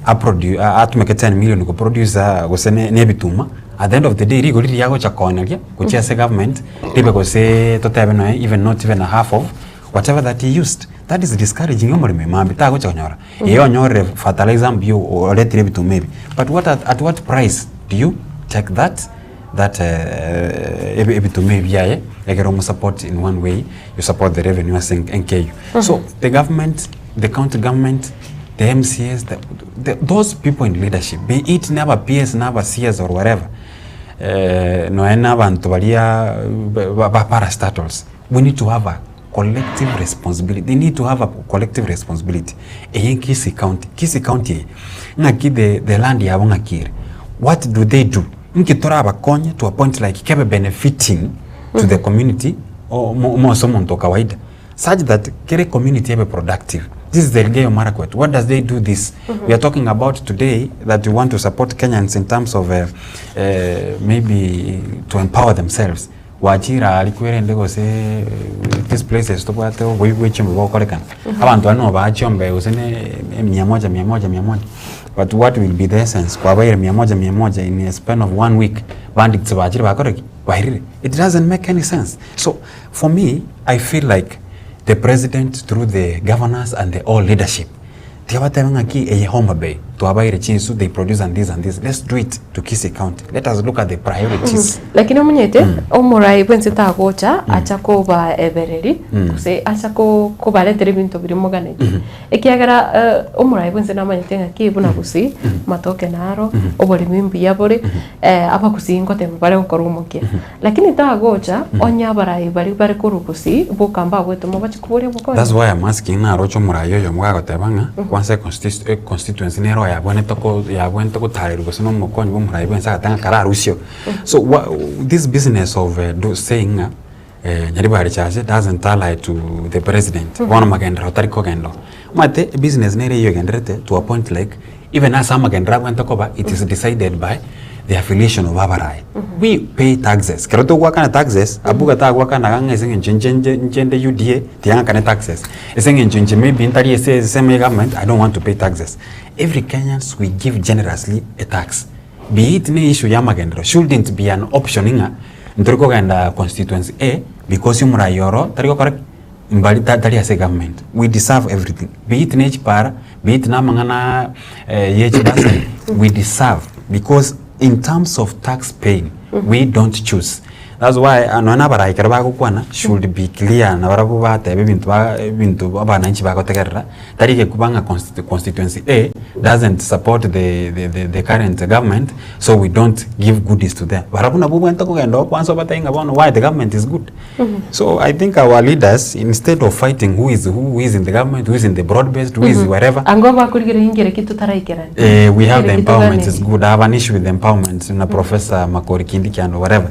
aprodu atumeke 10 million koproduce gose ne ne ebituma at the end of the day rigori riria agocha kooneria gochia ase government ribe gose totebe noe even not even a half of whatever that he used that is discouraging omoremi mambia tagocha konyora Ee onyorire fertilizer mbuya oretire ebituma ebi but what at, at what price do you take that that ebi ebituma ebi biaye ekero omosupport in one way you support the revenue ase enka eywo. So the government, the county government, the MCAs, the, the, those people in leadership be it na aba PS na aba CS or whatever nonya na abanto baria ba ba parastatals we need to have a collective responsibility, they need to have a collective responsibility eye Kisii county, Kisii county eye ng'aki the the land yabo ng'aki ere, what do they do? Nki torabakonye to a point like kebe benefiting to the community omo ase omonto o kawaida such that kere community ebe productive. This is the Elgeyo Marakwet, what does they do this? We are talking about today that we want to support Kenyans in terms of maybe to empower themselves. Gwachire aria kwerende gose these places tobwate oboibi bwe chiombe bogokorekana, abanto baria nigo baa chiombe gose ne mia moja mia moja mia moja, but what will be the essence kwabaire mia moja mia moja in a span of one week bandits bachire bakore ki? Bairire. It doesn't make any sense. So for me, I feel like the president through the governors and the all leadership Tiga batebe ng'aki eye Homa Bay twabaire chinsu they produce and this and this let's do it to Kisii County let us look at the priorities. Lakini omanyete omorai bwense tagocha acha kobaebereri gose acha ko kobaretera ebinto biria moganetie ekiagera omorai bwense namanyete ng'aki buna gusii matoke naro oboremi mbuya bore abagusii ngoteba bare gokora omokia Lakini tagocha onye abarai baria bare korwa gusii boka mbagwetoma bachie koboria obokonyi. That's why I'm asking naroche omorai oyomo gagoteba ng'a kwanza econstitu econstituency nero yabwenerete ko yabwenerete gotarerwa gose na omokonyi bwa omorai bwensi agateba ng'a kararusio. So wha this business of do saying ng'a Nyaribari Chache doesn't ally to the president bono magenderero tari kogenda oo. Omanyete ebusiness nere eywo egendererete to a point like even ase amagenderero abwenerete koba it is decided by the affiliation of abarai. We pay taxes, ekero togoakana taxes, abuga tagoakana ng'a ase eng'encho inche nche inche nde UDA tiga ng'akane taxes, ase eng'encho inche maybe ntari ase ensemo ya government I don't want to pay taxes. Every Kenyans we give generously a tax, be it ne issue ya amagenderero shouldn't be an option ng'a ntori kogenda constituency A because omorai oro tari gokora ki? mbari tari ase egovernment, we deserve everything, be it ne chipara, be it na amang'ana ye chibasari, we deserve because in terms of tax paying we don't choose. That's why nonya na abarai ekero bagokwana should be clear na barabwo bateba ebinto ba ebinto abananchi bagotegerera, tari gekuba ng'a consti constituency A doesn't support the the the the current government so we don't give goodies to them. Barabwo nabwo obwenerete kogenda okwansa obatebie ng'a bono why the government is good. So I think our leaders instead of fighting who is who is in the government, who is in the broad based, who is wherever, Ango bakorigereria nkere ki totaraikerania. Eh, we have the Nkere ki empowerment is toganeti. good. I have an issue with the empowerment na Professor Makori Kindiki and whatever.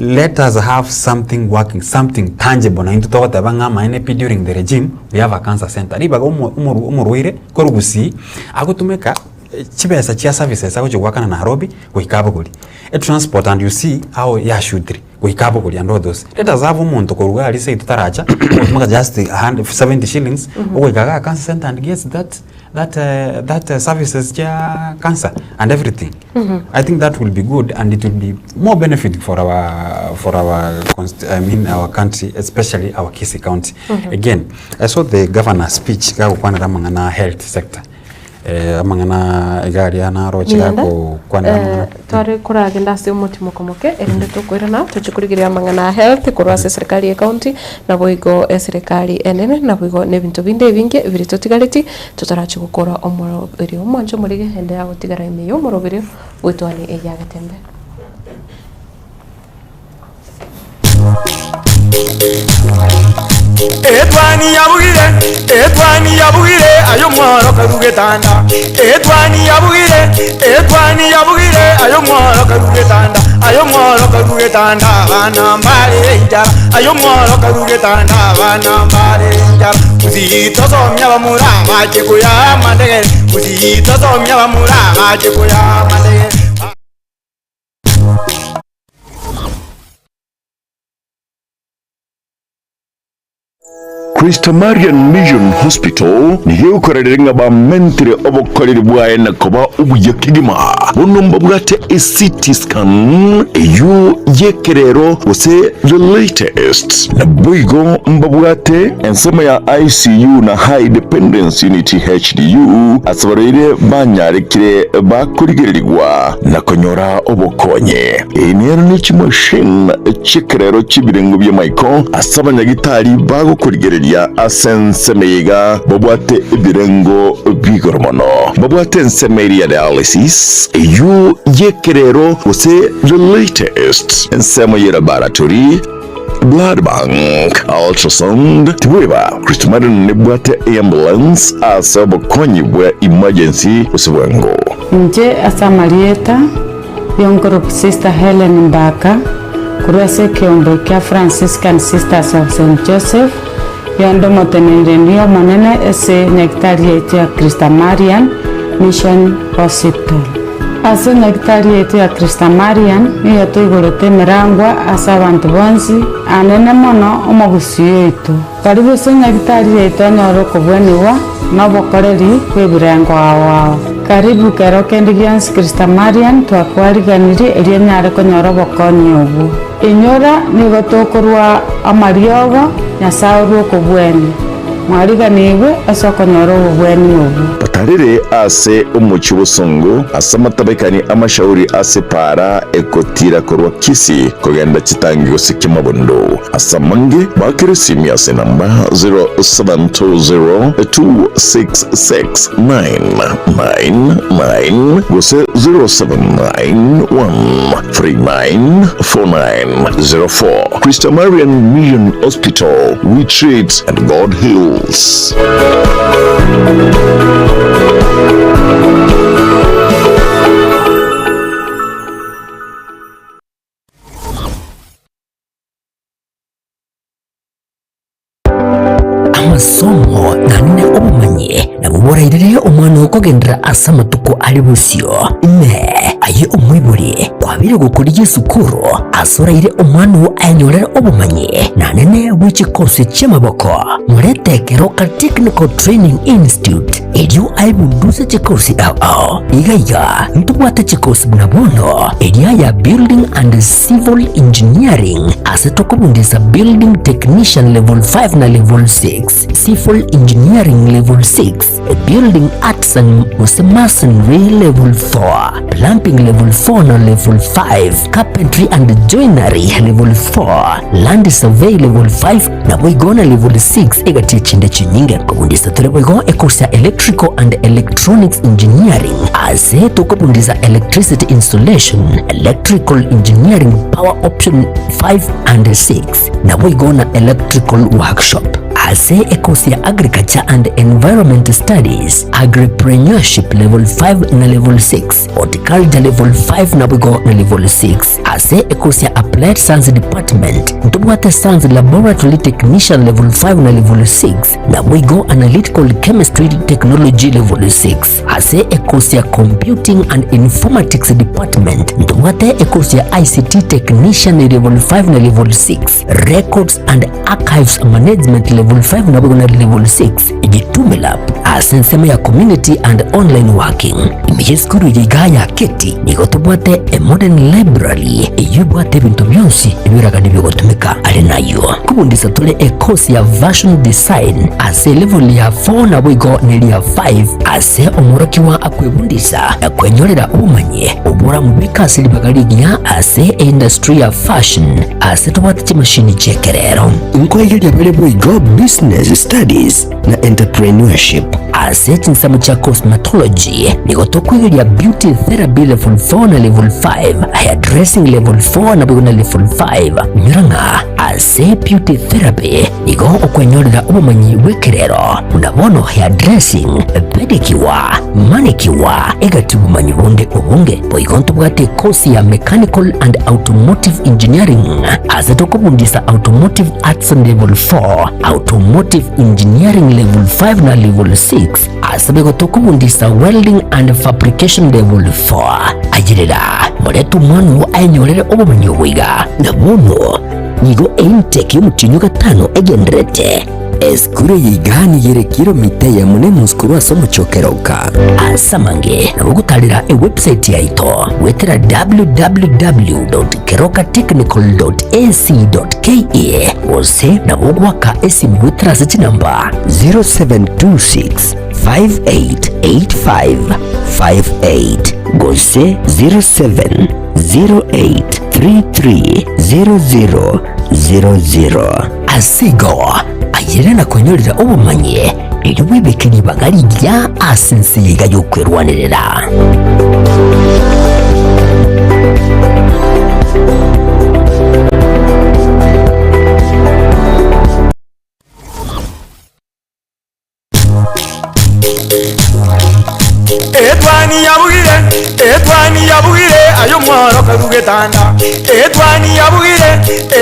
Let us have something working, something tangible. Na intwe togoteba ng'a amaene pi during the regime we have a cancer center. Ribaga omo- omoru- omorwaire korwa Gusii agotumeka eh, chibesa chia services agochia goakana Nairobi goika abogori. Etransport and you see how yashutire goika abogori and all those. Let us have omonto korwa iga aria seito taracha ogotumeka just a hundred, 70 shillings ogoika igaa cancer center and gets that that that services chia cancer and everything I think that will be good and it will be more benefit for our for our const I mean our country especially our Kisii county again I saw the governor speech gagokwanera amang'ana a health sector eh, amang'ana iga aria naroche Miyanda, gakokwanera amang'ana eh, tware koragenda ase omotimoka omoke erinde tokoirana toche korigereria amang'ana a health korwa ase eserikari ye county Naboigo eserekari enene, naboigo nebinto binde ebinge biria totigareti, totarachi gokora omoroberio omwanche omorige ende agotigara ime y'omoroberio bw'etwani eye agetembe. Etwani yabugire, etwani yabugire, aye omworo karue getanda. Etwani yabugire, etwani yabugire, aye omworo karue getanda. Aye omworo karue getanda, abana mbare enchara. Aye omworo karue getanda, abana mbare enchara. Gusii tosomia abamura bache koyaa amandegere, Gusii tosomia abamura bache koyaa amandegere. Christ Marian Mission Hospital nigo egokorereria ng'a bamentire obokoreri bwaye na koba obuya kegima. Bono mbabwate eCT scan eyio y'ekerero gose the latest. Naboigo mbabwate ensemo ya ICU na High Dependence Unit HDU ase abarwaire banyarekire bakorigererigwa na konyora obokonyi. Eye nero ne chimashini chi'ekerero chi'ebirengo bi'amaiko ase abanyagitari bagokorigereria ase ensemo eye iga babwate ebirengo bi'igoro mono. Babwate ensemo eria ya dialysis, eyio y'ekerero gose the latest, ensemo ye laboratory, blood bank, ultrasound, tibweba Christmarin nebwate eambulance ase obokonyi bwa emergency gose bwango. Inche ase amarieta Y'onkoroku Sister Hellen Mbaka, korwa ase ekeombe kia Franciscan Sisters of Saint Joseph, yonde omoteneneri omonene ase nyagitari yaito ya Christa Marian Mission Hospital. Ase nyagitari yaito ya Christa Marian nigo toigorete emerangwa ase abanto bonsi, anene mono omogusii oito. Karibu ase nyagitari yaito onyore okobwenigwa na obokoreri bw'ebirengo ao ao. Karibu kero kende gionsi Christa Marian twakwariganirie erio onyare konyora obokonyi obwo. Inyora nigo tokorwa amariogo Nyasae orwe okobwenia. Mwariganigwe ase okonyora obobweni obwo. Batarire ase omochie obosongo, ase amatabekani amashauri ase epaara ekotiira korwa Kisii kogenda chitangi gose Kimabondo. Ase amange bakere esimi ase enamba 0720266999 gose 0791394904. Christa Marian Mission Hospital, we treat and God heals. Amasomo naende obomanyi nabwo borairere omwana oo kogenderera ase amatuko are bosio. Inee! Aye omoibori kwabeire gokorigia esukuru? Ase oraire omwana oo aenyorere obomanyi na nene bwe chikosi chi'amaboko, morete Keroka Technical Training Institute erio aebunduse chikosi ao ao. Iga iga ntobwate chikosi buna bono eria ya Building and Civil Engineering ase tokobundisa Building Technician Level 5 na Level 6, Civil Engineering Level 6, Building artisan gose masonry level 4, plumbing level 4 na level 5, carpentry and joinery level 4, land survey level 5 naboigo na level 6 egati echinde chinyinge. Kobundisa tore boigo ecourse ya electrical and electronics engineering ase tokobundisa electricity installation, electrical engineering power option 5 and 6 naboigo na electrical workshop. Ase ekosi ya Agriculture and Environment Studies, Agripreneurship Level 5 na Level 6, Horticulture Level 5 naboigo na Level 6. Ase ekosi ya Applied Science Department, ntobwate Science Laboratory Technician Level 5 na Level 6, naboigo Analytical Chemistry Technology Level 6. Ase ekosi ya Computing and Informatics Department, ntobwate ekosi ya ICT Technician Level 5 na Level 6, Records and Archives Management Level 5 naboigo na Level 6, Jitume Lab ase ensemo ya Community and Online Working. Ime y'esukuru eye igaa ya Keti nigo tobwate a modern library eyio ebwate ebinto bionsi ebiragani biogotumeka. Are nayio kobundisa tore ecourse ya Fashion Design ase elevel ya 4 naboigo neria 5 ase omworokigwa akwebundisa na kwenyorera obomanyi oboramobeke ase ribaga rigiya ase eindustry ya fashion. Ase tobwate chimashini chi'ekerero. Nkoigeria bare boigo Business Studies na Entrepreneurship. Ase chinsemo chia Cosmetology nigo tokoigeria Beauty Therapy Level 4 na Level 5, Hairdressing Level 4 naboigo na Level 5. Inyora ng'a ase Beauty Therapy nigo okwenyorera obomanyi bw'ekerero buna bono hairdressing, pedicure, manicure, egati obomanyi bonde obonge. Boigo ntobwate ekosi ya Mechanical and Automotive Engineering ase tokobundisa Automotive Arts Level 4, Automotive Engineering Level 5 na Level 6 ase boigo tokobundisa Welding and Fabrication Level 4. Ayerera, morete omwana oo aenyorere obomanyi obo iga. Na bono nigo eintake y'omotienyi o gatano egendererete. Esukuru eye iga nigo ere kilomita eyemo na enusu korwa ase omochie o Keroka. Ase amange nabo ogotarera ewebsite yaito goetera www.kerokatechnical.ac.ke gose nabo ogoaka esimu goetera ase chinamba 0726 588558 gose 0708330000. Ase igo, ayerere na kwenyorera obomanyi, erio bwebeke ribaga rigiya ase ense eye iga y'okwerwanerera. Etwani yabugire, etwani yabugire, aye omworo karue getanda. Etwani yabugire,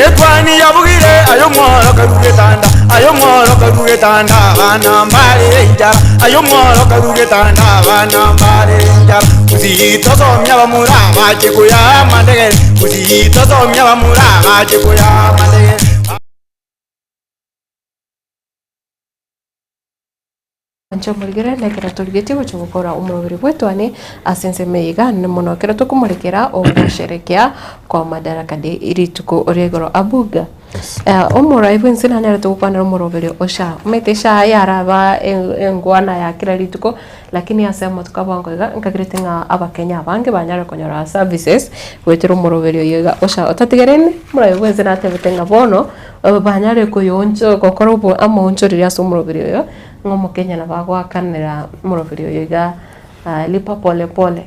etwani yabugire, aye omworo karue getanda. Aye omworo karue getanda, abana mbare enchara. Aye omworo karue getanda, abana mbare enchara. Gusii tosomia abamura bache koyaa amandegere, Gusii tosomia abamura bache koyaa amandegere. Inche omorigere nekero torigetie gochia gokora omoroberi bw'etwani ase ensemo eye iga nene mono ekero tokomorekera ogosherekea kwa Madaraka Day rituko ria igoro Abuga. Omorai bw'ense nanyarete gokwanera omoroberi o SHA. Omanyete SHA yaraba engwana ya kera rituko lakini ase amatuko a bwango iga nkagerete ng'a abakenya abange banyare konyora services goetera omoroberi oyo iga o SHA. Otatiga rende omorai bw'ense natebete ng'a bono banyare koyooncho gokora obo amaonchoreri ase omoroberi oyo. Ng'a omokenya nabo agoakanera omoroberi oyo iga lipa pole pole.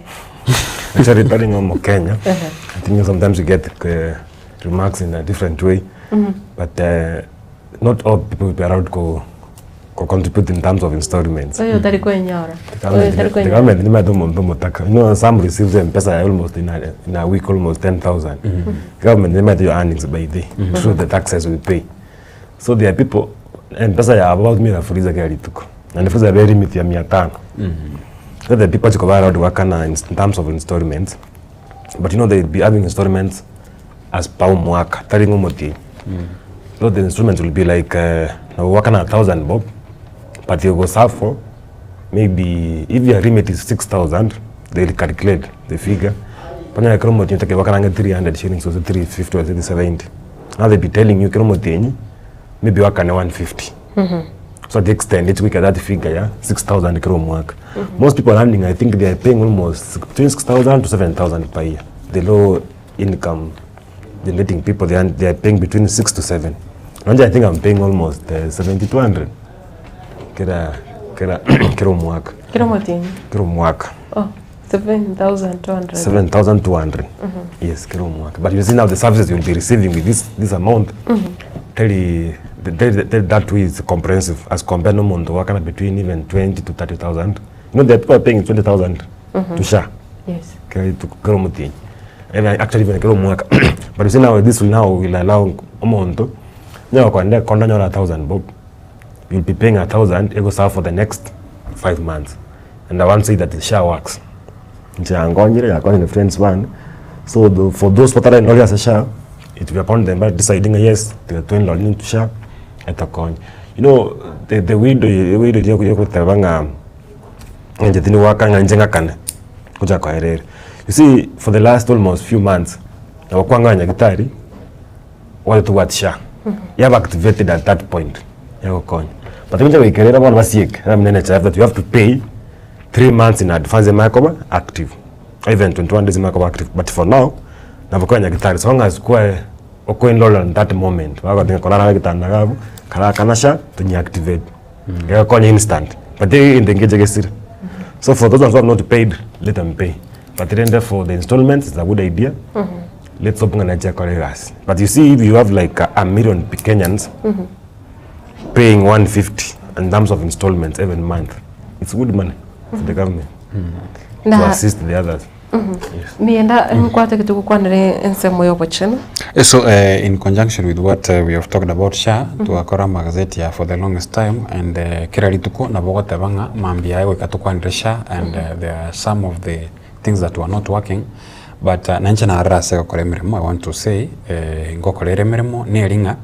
Actually tari ng'a omokenya, I think sometimes you get remarks in a different way, but not all people will be allowed ko ko contribute in terms of installments. Oyo otari kwenyora. The government, Oyo otari the kwenyora. government nimaete omonto omotaka. You know some receives M-Pesa ya almost in a, in a week almost 10,000. Government nimaete your earnings by day through the taxes we pay. So there are people mpesa yabo bagotumia fuliza kera rituko naende fuliza ebe limit ya mia tano so the people chikoba allowed goakana in terms of installments but you know they'll be having installments. As per omwaka, tari ng'a omotienyi. So the installments will be like nabo goakana a thousand bob, but you go serve for maybe if your remit is 6000, they will calculate the figure, banyore ekero omotienyi otake goakana ang'e 300 shillings gose 350 gose 370. Now they be telling you ekero omotienyi, maybe oakane 150. So the extend echi goika that figure ya 6000 kera omwaka. Most people earning I think they are paying almost between 6000 to 7000 per year, the low income generating people they are, they are paying between 6 to 7. Nonye I think I'm paying almost uh, 7200 kera kera kera omwaka Kera omotienyi. kera omwaka Oh, 7200. 7200 yes kera omwaka but you see now the services you'll be receiving with this this amount teri teri teri that way is comprehensive as compared no omonto goakana between even 20 to 30000 you know there are people paying 20000 to SHA Yes. kera rituko kera omotienyi Even actually even kera omwaka but you see now this will now will allow omonto onye gokonda ekonda onyore a thousand bob you'll be paying a thousand egoserve for the next 5 months and I want say that SHA works inche yankonyire yakonyire friends bane so tho for those bataraenroria ase SHA it will be upon them ba deciding ng'a yes tiga toenrorie intwe SHA etokonye. You know the the widow ewidow eria yogoteba ng'a inche tindi goaka ng'a inche ng'akane gocha koerera. You see for the last almost few months nabo kwang'aa nyagetari oye tobwati SHA yaba activated at that point yagokonya but gocha goikerera bono basieke nabo NHIF that you have to pay 3 months in advance emanye koba active even 21 days emanye koba active but for now nabo konya nyagetari so long as kwae okoenroll on that moment bagoteba korara egetanda iga abwo karakana SHA tonye activate egokonya instant but egento ngeche gesire so for those ones who have not paid let them pay but rende for the installments it's a good idea let's hope ng'a nache ekore egasi but you see if you have like a million Kenyans paying 150 in terms of installments every month it's good money for the government to Na assist the others yes. Mienda nkwatagete gokwanera ensemo y'obochenu. So uh, in conjunction with what uh, we have talked about SHA twakora amagazeti ya for the longest time and uh, kera rituko nabo ogoteba ng'a mambia aye goika tokwanere SHA and uh, there are some of the things that were not working but uh, nainche narora ase gokora emeremo I want to say eh, ngokora ere emeremo neri ng'a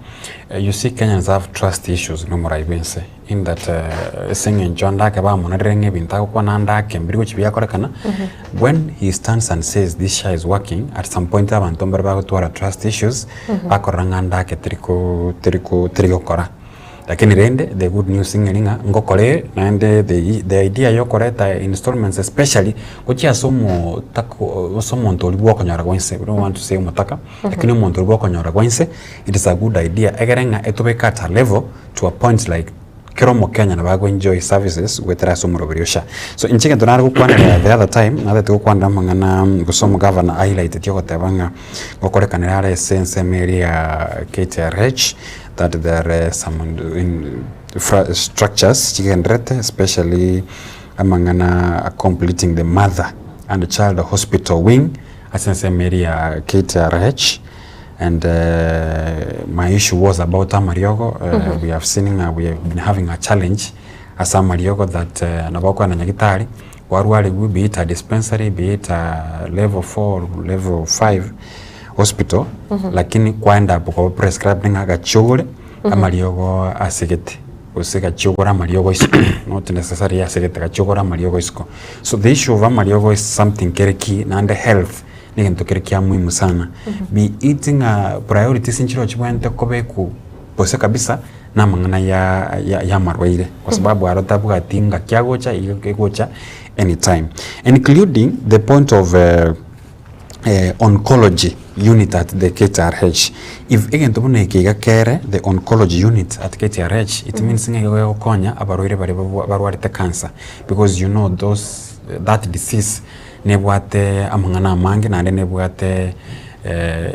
eh, you see Kenyans have trust issues nomorai bwense in that eh, ase eng'encho ande ake bamonarire ng'a ebinto agokwana ande ake mbiri gochia biakorekana when he stands and says this SHA is working at some point abanto mbare bagotwara trust issues bakorora ng'a ande ake teri ko teri ko teri gokora. Lakini rende the good news ng'eri ng'a ngokora ere naende the the idea ya okoreta installments especially gochia ase omotaka ase omonto oria bwokonyora gwa inse, we don't want to say omotaka, lakini omonto oria bwokonyora gwa inse, it is a good idea egere ng'a etobeke at a level to a point like kera omokenya nabo ago enjoy services goetera ase omoroberi o SHA. So inche egento nare gokwanera the other time, natete gokwanera amang'ana gose omogavana ahighlighteti ogoteba ng'a ngokorekanera are ase ensemo eria ya KTRH, that there are some infrastructures chigendererete especially amang'ana completing the mother and child hospital wing ase ensemo eria ya KTRH and my issue was about amariogo we have seen ng'a we have been having a challenge ase amariogo that nabo okoenda nyagetari kwarwarigwe be it a dispensary be it a level four or level five hospital lakini kwaenda up koba prescribed ng'a gachia ogore amariogo ase gete gose gachia ogore amariogo isiko not necessarily ase gete gachia ogore amariogo isiko. So the issue of amariogo is something kere key naende health na egento kere kia muhimu sana be it ng'a priorities nchire chibwenerete kobekwa gose kabisa na amang'ana ya ya ya amarwaire kwa sababu aro tabwati ngaki agocha igo egocha anytime including the point of oncology unit at the KTRH. If egento buna eke iga kere the oncology unit at KTRH, it means ng'a igo egokonya abarwaire baria babwa barwarete cancer because you know those that disease nebwate amang'ana amange naende nebwate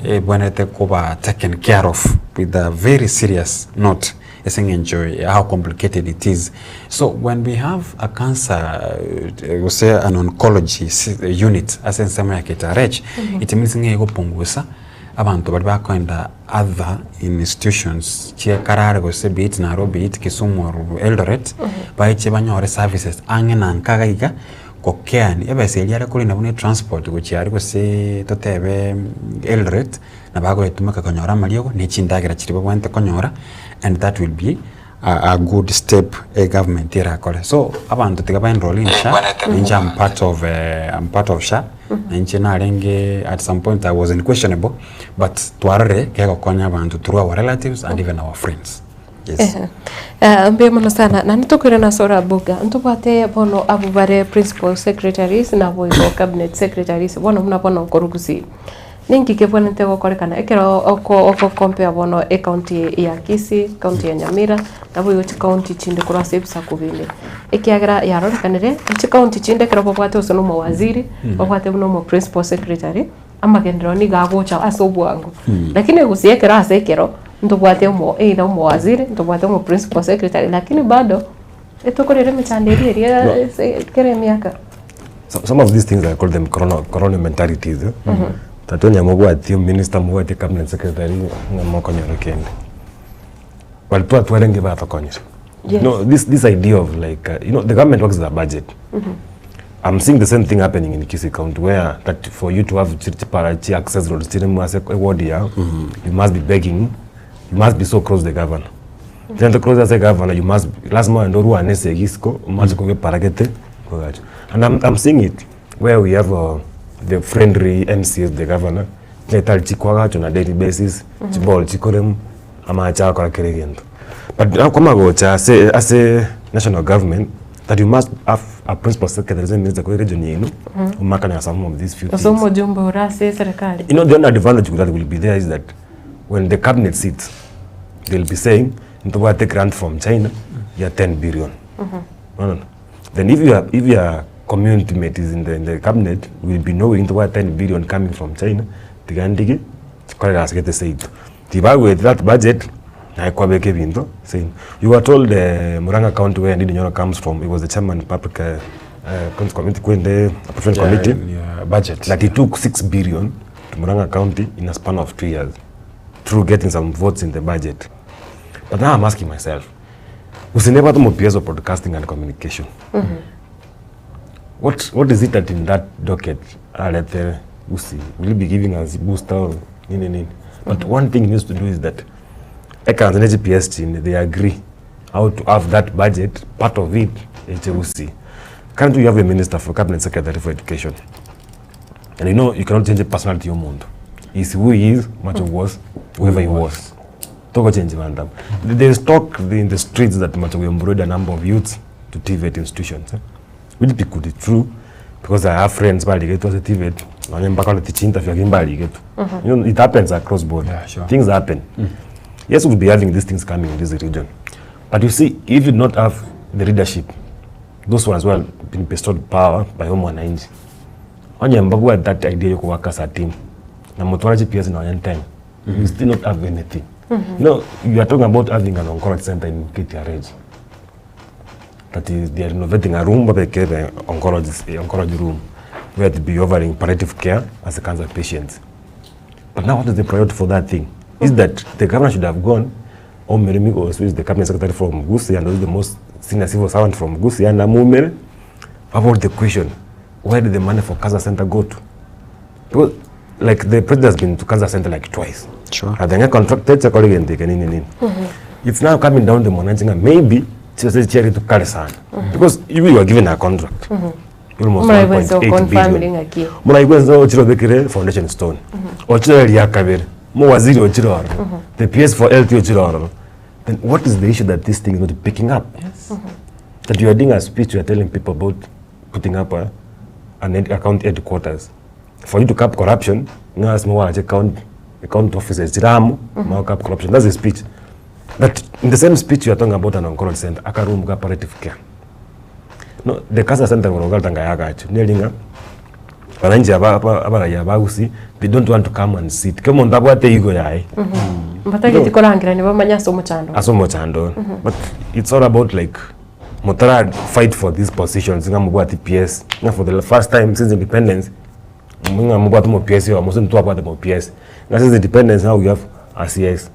ebwenerete koba taken care of with a very serious note. Ase eng'encho ya how complicated it is. So when we have a cancer gose an oncology unit ase ensemo ya KTRH, it means ng'a egopungusa abanto baria bakoenda other institutions chia karare gose be it Nairobi, be it Kisumu or Eldoret, baiche banyore services ang'e na nka iga iga. Gokeani ebesa eria are korina buna etransport gochia aria gose totebe Eldoret, nabo agoetumeka konyora amariogo ne chindagera chiria babwenerete konyora and that will be a good step egovernment erakore. So abanto tiga ba enroll in SHA, ninche am part of am part of SHA, na inche narenge at some point I was in questionable but twarorire kegokonya abanto through our relatives and even our friends. Yes. Eh, mbuya mono sana naende tokoirana ase orabuga ntobwate bono abwo bare principal secretaries naboigo cabinet secretaries bono buna bono korwa gusii ninki kebwenerete gokorekana ekero oko ogocompare bono ecounty ya Kisii, ecounty ya Nyamira naboigo chicounty chinde korwa ase ebisaku binde ekiagera yarorekanire chicounty chinde ekero babwate gose na omowaziri babwate buna omo principal secretary. Amagenderero nigo agocha ase obwango, lakini gusii ekero ase ekero ntobwate omo either omowaziri, ntobwate omo principal secretary lakini bado etokorera emechando eria eria No. ase kera emiaka. Some, some of these things I call them corona, corona mentalities. Eh? Mm -hmm. Tatu onye mobwati minister mobwati cabinet secretary ng'a mokonyora kende. But twatwarenge batokonyire. Yes. No, this, this idea of like, uh, you know, the government works with a budget. I'm seeing the same thing happening in Kisii County where that for you to have chi- chipara chi access roads chiri mwase ward ya, you must be begging, you must be so close to the governor. Then to close as a governor, you must lazima oende orwane esegi isiko omache kobua gete kogacha. And I'm, I'm seeing it where we have uh, the friendly MCAs the governor, etari chikwagacho na daily basis, chiball chikoremu, amache agokora kera egento. But kwamagocha ase ase national government that you must have a principal secretary ase eminister kore region yaino omakane some of these few Gose things. omojumbe ore ase eserekari. You know the only advantage that will be there is that when the cabinet sits they'll be saying ntobwate grant from China ya 10 billion. Unaona? Then if your if your community mate is in the, in the cabinet will be knowing ntobwate 10 billion coming from China tiga ndigi chikore gasi gete seito. Tibagweti that budget naye kwabeka ebinto same. You were told uh, Murang'a County where Ndindi Nyoro comes from, he was the chairman public uh, uh, committee, kwende appropriation Yeah, committee yeah, budget. that he took 6 billion to Murang'a County in a span of 2 years through getting some votes in the budget. But now I'm asking myself, usinebwate omopias of broadcasting and communication. What, what is it that in that docket arete usi will you be giving us booster or nini nini but one thing he needs to do is that ekansa ne GPS chinde they agree how to have that budget part of it eche usi currently you have a minister for cabinet secretary for education and you know you cannot change the personality yomuntu is who he is much of was whoever he was togochenji bantu aba there's talk in the streets that Machogu employed a number of youths to TVET institutions eh? which be could be true because I have friends barigetwe ase TVET nonye mbakoreti chiinterview lakini mbarigetwe you know, it happens across board Yeah, sure. things happen yes we'll be having these things coming in this region but you see if you not have the leadership those ones who have been bestowed power by omwananchi onye mbabwate that idea yokogoaka as a team na motware chips nonye 10 you still not have anything you know you are talking about having an oncology center in KTRH that is they are renovating a room babeke the oncology, oncology room where to be offering palliative care as a cancer patients but now what is the priority for that thing is that the governor should have gone Omere Migos, who is the cabinet secretary from Gusii and who is the most senior civil servant from Gusii, and Amumere, about the question, where did the money for cancer center go to? Because like the president has been to cancer center like twice. Sure. Athenga contracted chakolige ndike nini nini. It's now coming down to mwananchi nga maybe chese cheri tukale sana. Because if you are given a contract. Almost Muraigwensa 1.8 oconfirm billion. ng'aki. Muraigwensa ochirobekire foundation stone. Ochire ria kabere. Mowaziri ochire ororo. The PS for health ochire ororo. Then what is the issue that this thing is not picking up? Yes. That you are doing a speech, you are telling people about putting up a, an head, account headquarters. For you to cap corruption, ng'as mwache account account officers chiramu, mm cap corruption. That's the speech. But in the same speech you are talking about an oncology center, aka room ka palliative care. No, the cancer center ngorogalta yagacho. Nelinga wananchi aba aba abaraya bagusi they don't want to come and sit. Kemo ndabwate igo yae. Mbatageti korangerania bamanye ase omochando. ase omochando but it's all about like motara fight for these positions ng'a mobwati PS ng'a for the first time since independence ng'a mobwate mo PS oyo mose ntwabwate mo PS ng'a since independence now we have a CS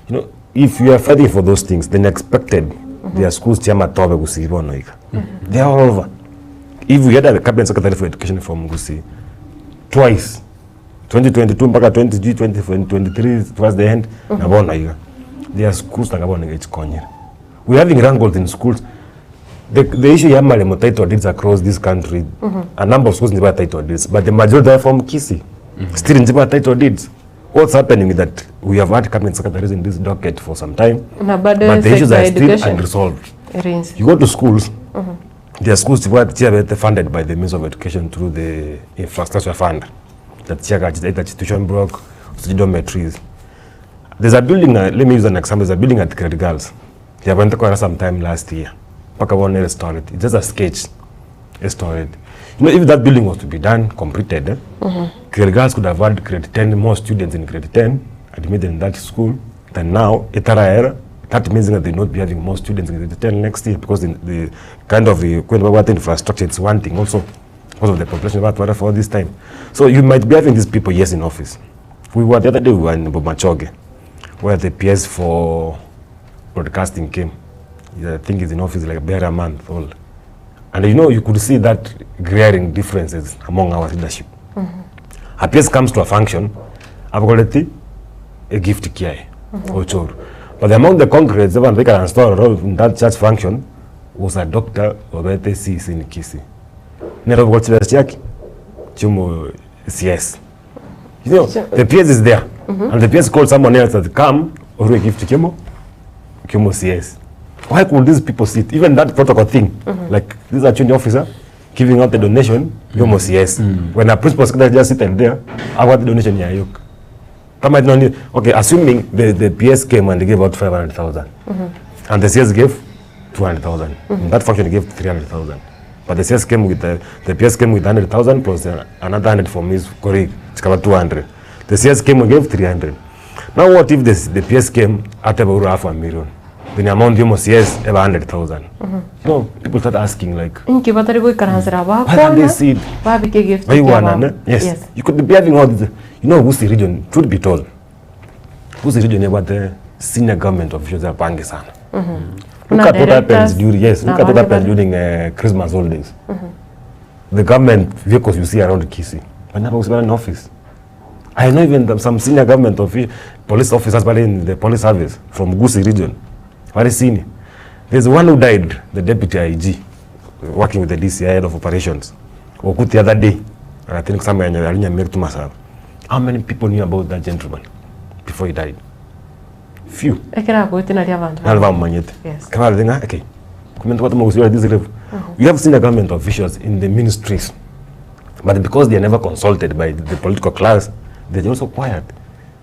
you know if you are fighting for those things then expected there are schools chia matobe gusii bono iga they are all over. If we had a cabinet secretary for education from Gusii twice 2022 mpaka 2023 towards the end na bono iga there are schools nanga bono iga chikonyire. We are having wrangles in schools the, the issue ya maremo title deeds across this country a number of schools njiba title deeds but the majority are from Kisii still njiba title deeds what's happening is that we have had cabinet secretaries in this docket for some time Na bado but the issues sector are still education. unresolved Rinse. you go to schools there are schools chiba chiabete funded by the Ministry of Education through the infrastructure fund that chiaka either tuition block dormitories there's a building uh, let me use an example there's a building at Credit Girls yabante kwa some time last year mpaka one restored it it's just a sketch restored you know if that building was to be done completed eh, Credit Girls could have had grade 10 more students in grade 10 admitted in that school than now itara that means that they not be having more students in grade 10 next year because the, the kind of the what infrastructure it's one thing also because of the population about for this time so you might be having these people yes in office we were the other day we were in Bomachoge where the PS for broadcasting came. I think he's in office like barely a month old. And you know, you could see that glaring differences among our leadership. A PS comes to a function, abakoleti a gift kiae, ochoru. But among the concretes, even they can install in that church function was a doctor obete CC in Kisii. Nero gochira chaki chumo CS. You know, the PS is there. And the PS called someone else that come or a gift kemo kemo CS. Why could these people sit? Even that protocol thing, like this are junior officer giving out the donation, yomo CS. When a principal secretary just sitting there, I want the donation ya yok. Kama no need, okay, assuming the, the PS came and they gave out 500,000 and the CS gave 200,000. That function gave 300,000. But the CS came with the, the PS came with 100,000 plus another 100 from his colleague, it's about 200. The CS came and gave 300. Now what if this, the PS came at about half a million? Then amount yomo CS ever 100,000. No, people start asking like, Inki batari goikaransera why can't they bakwana see it? babike gift Why kiabo. wana, ne? Yes. Yes. You could be having all the, you know, Gusii region, truth be told, Gusii region about the senior government officials are pangi sana. Look Na at what happens directors, during, yes, na look at what wale happens bale. during uh, Christmas holidays. The government vehicles you see around Kisii, but never was in office. I know even the, some senior government officials, police officers, but in the police service from Gusii region, very senior. There's one who died, the deputy IG, working with the DCI head of operations. Okut the other day, and I think somewhere in Alinya Masaba. How many people knew about that gentleman before he died? Few. Ekera goitina ria abanto. Nalva manyete. Yes. Kama linga okay. Kumento watu mgusiwa this level. We have senior government officials in the ministries. But because they are never consulted by the political class, they're also quiet.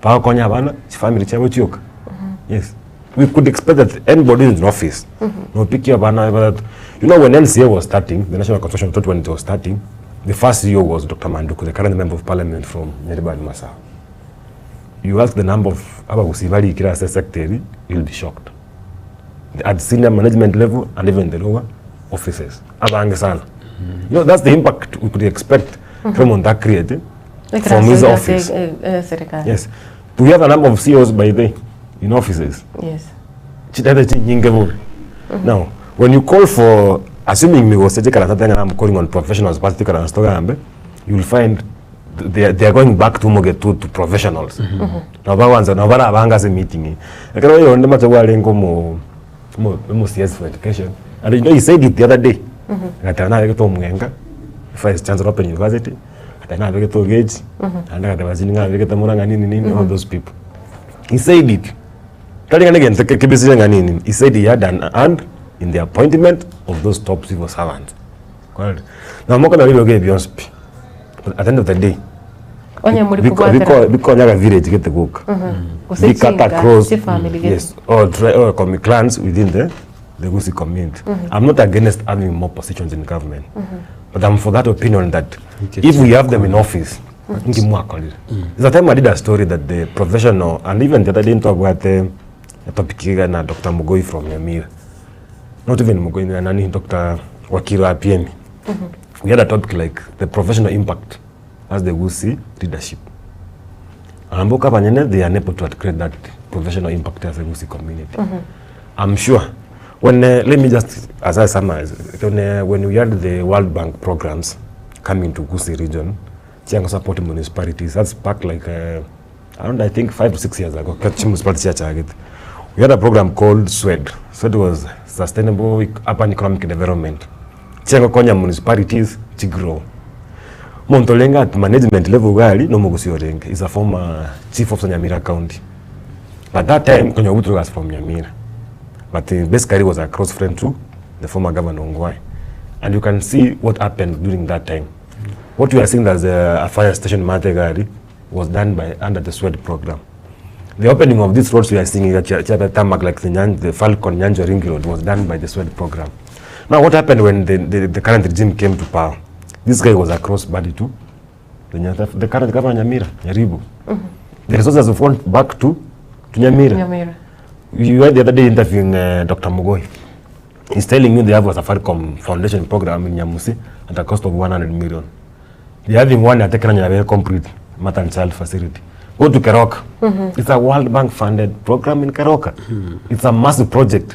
Bakonya bana, family chabo chioka. Yes. We could expect that anybody in office, no pick up bana, but you know when NCA was starting, the National Construction Authority when it was starting, the first CEO was Dr. Manduku, the current member of parliament from Nyeribani Masaba. You ask the number of abagusibali kila secretary, you'll be shocked at senior management level and even the lower offices. Abange sana. You know, that's the impact we could expect from on that create from his office. Serikali. Yes. We have a number of CEOs by the in offices. Yes. Chidada chinyinge bo. Now, when you call for assuming me was and I'm calling on professionals, particularly and you will find they, they are going back to moge to, to professionals. Now bawanza now bara abanga se meeting. Ekero yo ndema to walengo mo mo mo CS for education. And you know he said it the other day. Akatana na to mwenga. Vice Chancellor Open University. Atana na to Gage. And akataba zininga veketa muranga nini nini all those people. He said it. Telling again, nini. He said he had an hand in the appointment of those top civil servants. Correct. Now, I'm not going to Beyonce. But at the end of the day, Onye muri biko kubwatera. biko biko nyaga village get the book. Gose They cut chinga, across si family gete. yes, or tri or commu clans within the the Gusii community. I'm not against having more positions in government, but I'm for that opinion that if we have them in office, ngimuakolile. There's a time I did a story that the professional and even the other day talk about the topic na Dr. Mugoi from Nyamira. Not even Mugoi, nani Dr. Wakira APM. We had a topic like the professional impact as the Gusii leadership. Anamboka banyene they are unable to create that professional impact as a Gusii community. I'm sure. When let me just as I summarize, when, when we had the World Bank programs coming to Gusii region, chianga support municipalities, that's back like uh, around I think 5 to 6 years ago, chi municipality chiachagete. We had a program called SWED. SWED was Sustainable Urban Economic Development. Chianga konya municipalities chi grow. Omonto orenge at management level iga aria, na omogusii orenge, is a former chief officer Nyamira county. But that time, konya Ogutu was from Nyamira. But basically was a close friend to the former governor Ongwae. And you can see what happened during that time. What we are seeing as a, a fire station Mategari was done by under the SWED program. The opening of these roads we are seeing here, Chia- Tarmac, like the, Nyan, the Falcon Nyanjwa Ring Road, was done by the SWED program. Now, what happened when the, the, the current regime came to power? This guy was a cross buddy to the, Nyata, the current governor Nyamira, Nyaribo. The resources have gone back to, to Nyamira. Nyamira. You were the other day interviewing Dr. Mugoi. He's telling you they have a Safaricom Foundation program in Nyamusi at a cost of 100 million. They're having one at the very complete mother and child facility. Go to Keroka. It's a World Bank funded program in Keroka. It's a massive project.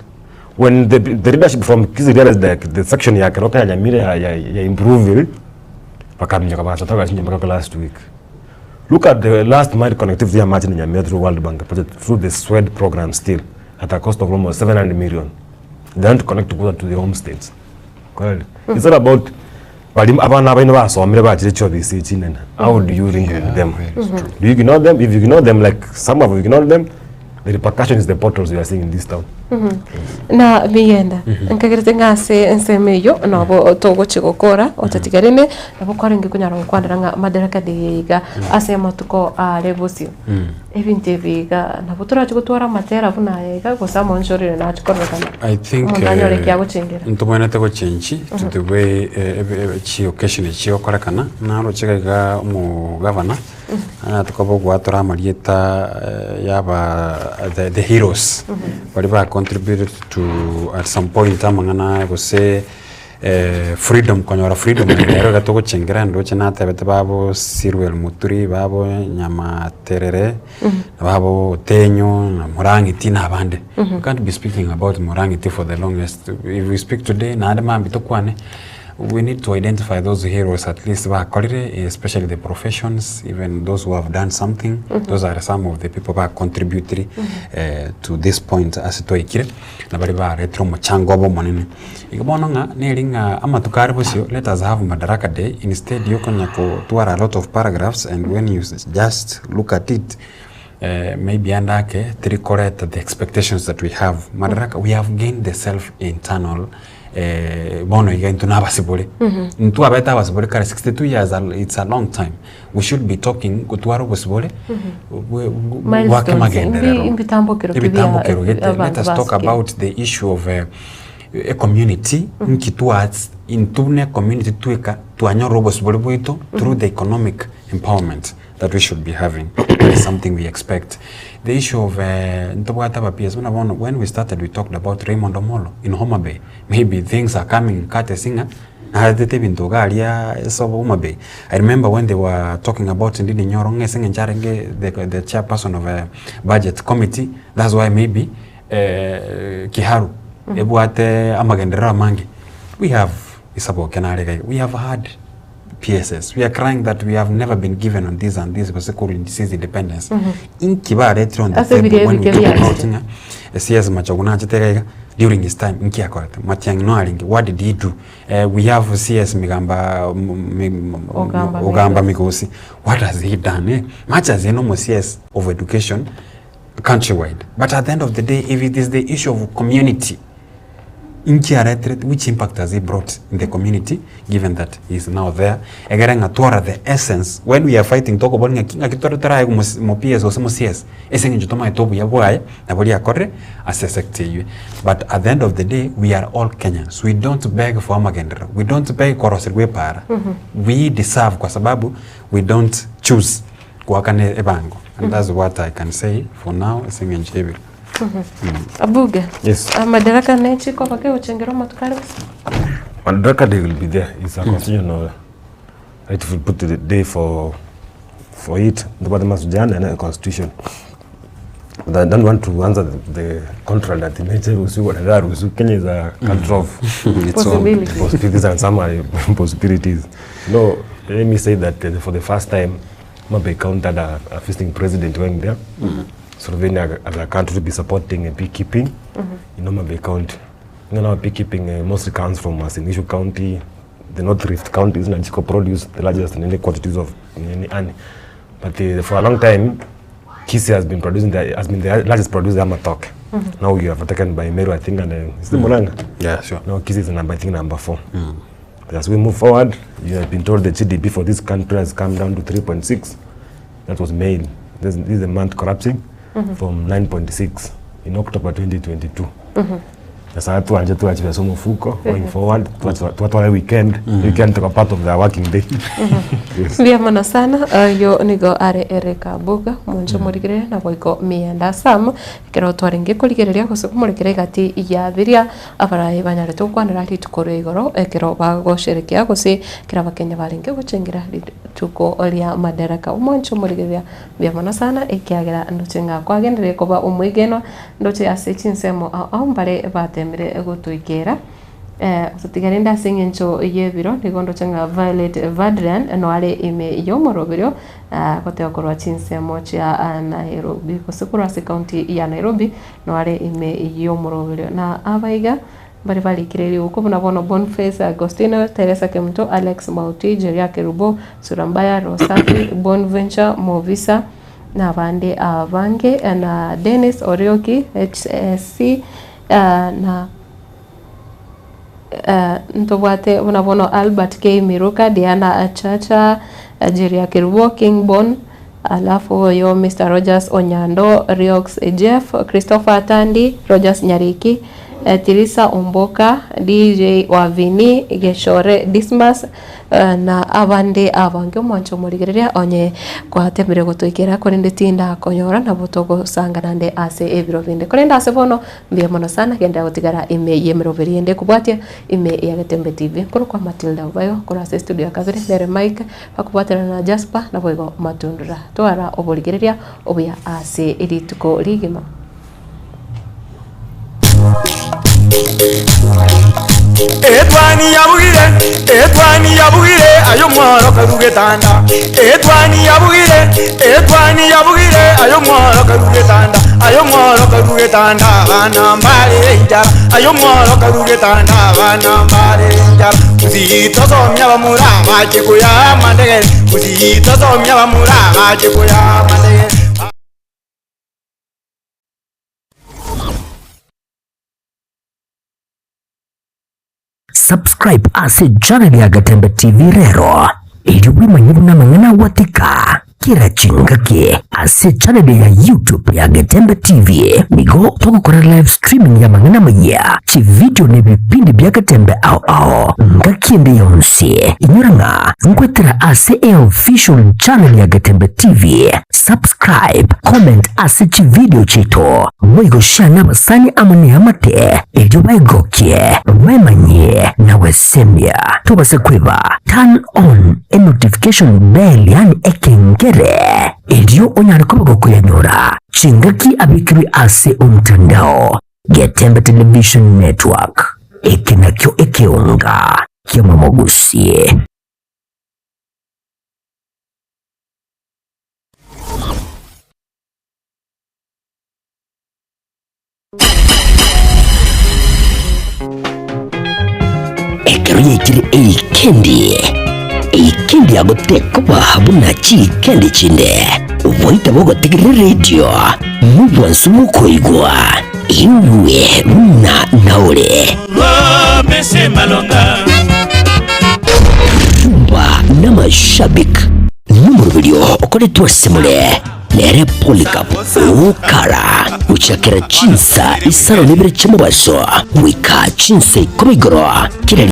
When the, the leadership from Kisii realized that the section ya Keroka ya Nyamira ya, ya, ya improve, wakamnyoka bakatoka chinja mpaka last week. Look at the last mile connectivity ya Martin Nyamira through World Bank project through the SWED program still at a cost of almost 700 million. They want to connect to to the homestays. Kweli. It's all about bali abana baino basomire bachire chiobisi chinene. How do you link with them? Do you ignore them? If you ignore them like some of you ignore them, the repercussion is the potholes we are seeing in this town. Na miyenda nkagerete ng'a ase ensemo eyio nabo togochia gokora otatigarene nabo kwarenge konyara gokwanera ng'a Madaraka Day iga ase amatuko are bosio. Ebinto ebi iga nabo torache gotwara amatera buna aya iga gose amaonchorero nache kororekana I think omonto anyore eki agochengera. ntobwenerete gochengi to the way chi occasion echi chigokorekana, naroche iga iga omogavana anyarete koba ogwatora amarieta ya aba the the heroes baria ba contributed to at some point amang'ana gose freedom konyora freedom eye rero iga togochengera ndoche natebete babo Sirwel Muturi, babo Nyamaterere, babo Otenyo, na Murang'iti na abande. We can't be speaking about Murang'iti for the longest, if we speak today naende mambia tokwane, we need to identify those heroes at least bakorire especially the professions, even those who have done something, those are some of the people ba contributire to this point ase twaikire, na baria baretire omochango obo omonene. Igo bono ng'a neri ng'a amatuko are bosio let us have Madaraka Day instead ya okonya kotwara a lot of paragraphs and when you just look at it maybe ande ake teri koreta the expectations that we have. Madaraka we have gained the self internal bono iga intwe na abasibore. Ntwabete abasibore kare 62 years it's a long time. We should be talking gotwara obosibore bwe bwake Milestones, magenderero. imbi- imbitambokero ki bia- Ebitambokero gete. Let abanto us talk basikire. about the issue of a community nki towards intwe buna ecommunity tweka twanyorire obosibore bwaito through the economic empowerment that we should be having that is something we expect. The issue of ntobwate aba PS buna bono when we started we talked about Raymond Omollo in Homa Bay maybe things are coming courtesy ng'a naretete ebinto iga aria ase Homa Bay. I remember when they were talking about Ndindi Nyoro ng'a ase eng'encho arenge the, the chairperson of budget committee that's why maybe Kiharu ebwate amagenderero amange. We have Isaboke nare iga iga, we have had PSs, we are crying that we have never been given on this and this gose korwa since independence. Inki baretire on the Ase table ebiria when we ebike talk about biachire. ng'a CS Machogu nachete iga iga during his time inki akorete? Matiang'i no arenge what did he do? We have CS Migamba Ogamba Ogamba Migosi what has he done eh? Much as ere omo CS of education countrywide but at the end of the day if it is the issue of community inki areterete which impact has he brought in the community given that he is now there egere ng'a twara the essence when we are fighting tokobora ng'aki ng'aki tore torae mo PS gose mo CS ase eng'encho tomaete obuya bwaye nabo riakorire ase esector eywo but at the end of the day we are all Kenyans we don't beg for amagenderero we don't beg koroserwa epaara we deserve kwa sababu we don't choose Goakana ebango and that's what I can say for now ase eng'encho y'ebiro. Abuge, Yes. amadaraka ne chikoba kegochengera amatuko are bosa? Madaraka Day will be there. It's a constitutional right if we put the day for for it. Ntobwate masujana na constitution. But I don't want to answer the contrary that nature ruhusiwa na raruhusiwa. Kenya is a country of Its own. Possibilities. possibilities and some are impossibilities. No, let me say that for the first time, Homa Bay County had a visiting president went there. Slovenia as a country to be supporting beekeeping in Homa Bay County. You know, beekeeping mostly comes from Uasin Gishu County, the North Rift counties, na chiko produce the largest in any quantities of nini honey. But for a long time, Kisii has been producing the, has been the largest producer ya matoke. Now you have taken by Meru, I think, and is it Murang'a? Yeah, sure. Now Kisii is number, I think, number 4. As we move forward, you have been told the GDP for this country has come down to 3.6. That was May. This is the month collapsing from 9.6 in October 2022. Nyasaye twanche twache ase omofuko going forward twatware weekend weekend toka part of the working day. Yes. Mbuya mono sana, oyio nigo are Eric Abuga, omonche omorigereria na boigo Mianda Sam, ekero twarenge korigereria gose komorekera egati ya biria abarai banyarete gokwanera rituko ria igoro ekero bagosherekea gose ekero abakenya barenge gochengera rituko ria Madaraka. Omonche omorigereria mbuya mono sana ekiagera ndoche ng'a kwagenderire koba omwegenwa ndoche ase chinsemo ao ao mbare batemire gotoikera. Gotiga rende ase eng'encho y'ebiro, nigo ndoche ng'a Violet Vadrian noare ime y'omoroberio goteba korwa chinsemo chia Nairobi gose korwa ase ekaunti ya Nairobi noare ime y'omoroberio. Na abaiga mbare barikire riguko buna bono Bonface Agostino, Teresa Kemunto, Alex Mauti, Jeria Kerubo, Surambaya, Rosafi, Bonventure Movisa, na abande abange, na Dennis Orioki, HSC, na Ntobwate buna bono Albert K. Miruka, Diana Chacha, Jeria Kerubo, King Bon, alafu oyo Mister Rogers Onyando, Riox Jeff, Christopher Atandi, Rogers Nyariki, Tirisa Omboka, DJ Wavini, Gechore Dismas, na abande abange. Omwancho omorigereria onye gwatemire gotoikera korende tindakonyora nabo togosanga naende ase ebiro binde. Korende ase bono Mbuya mono sana, genderera gotigara ime y'emeroberi ende ekobwatia ime ya Getembe TV. Nkorokwa Matilda Obayo korwa ase estudio ya kabere nere Mike bakobwaterana na Jasper naboigo Matundura. Twara oborigereria obuya ase rituko rigima. Etwani yabugire, etwani yabugire, aye omworo karue getanda. Etwani yabugire, etwani yabugire, aye omworo karue getanda. Aye omworo karue getanda, abana mbare enchara. Aye omworo karue getanda, abana mbare enchara. Gusii tosomia abamura bache koyaa amandegere. Gusii tosomia abamura bache koyaa amandegere. Subscribe ase channel ya Gatembe TV rero erio bwemanye buna amang'ana agwatika kera chingaki ase channel ya YouTube ya Getembe TV. Nigo togokora live streaming y'amang'ana amayia, chividio na ebipindi bia Getembe ao ao ngaki ende yonsi. Inyora ng'a nkwetera ase eofficial channel ya Getembe TV. Subscribe, comment ase chividio chiaito, boigo share nabasani amo neamate erio baegokie, bemanyie na gwesemia. Tobasa kweba turn on enotification bell yaani ekengere erio onyare koba gokoyanyora chingaki abekirwe ase omotandao. Getembe Television Network, eke nakio ekeonga ki'omomogusie. Ekero yaikire eikendi, eikendi yago tekoba buna chiikendi chinde. Oboita bogotegerera eredio nobwansu bw'okoigwa igwe buna naore. Rumba n'amashabik nomoroberio okoretwe ase more nere Polycarp Okara gochakera chinsa isano na ibere chi'omobaso goika chinsa ikomi igoro kera.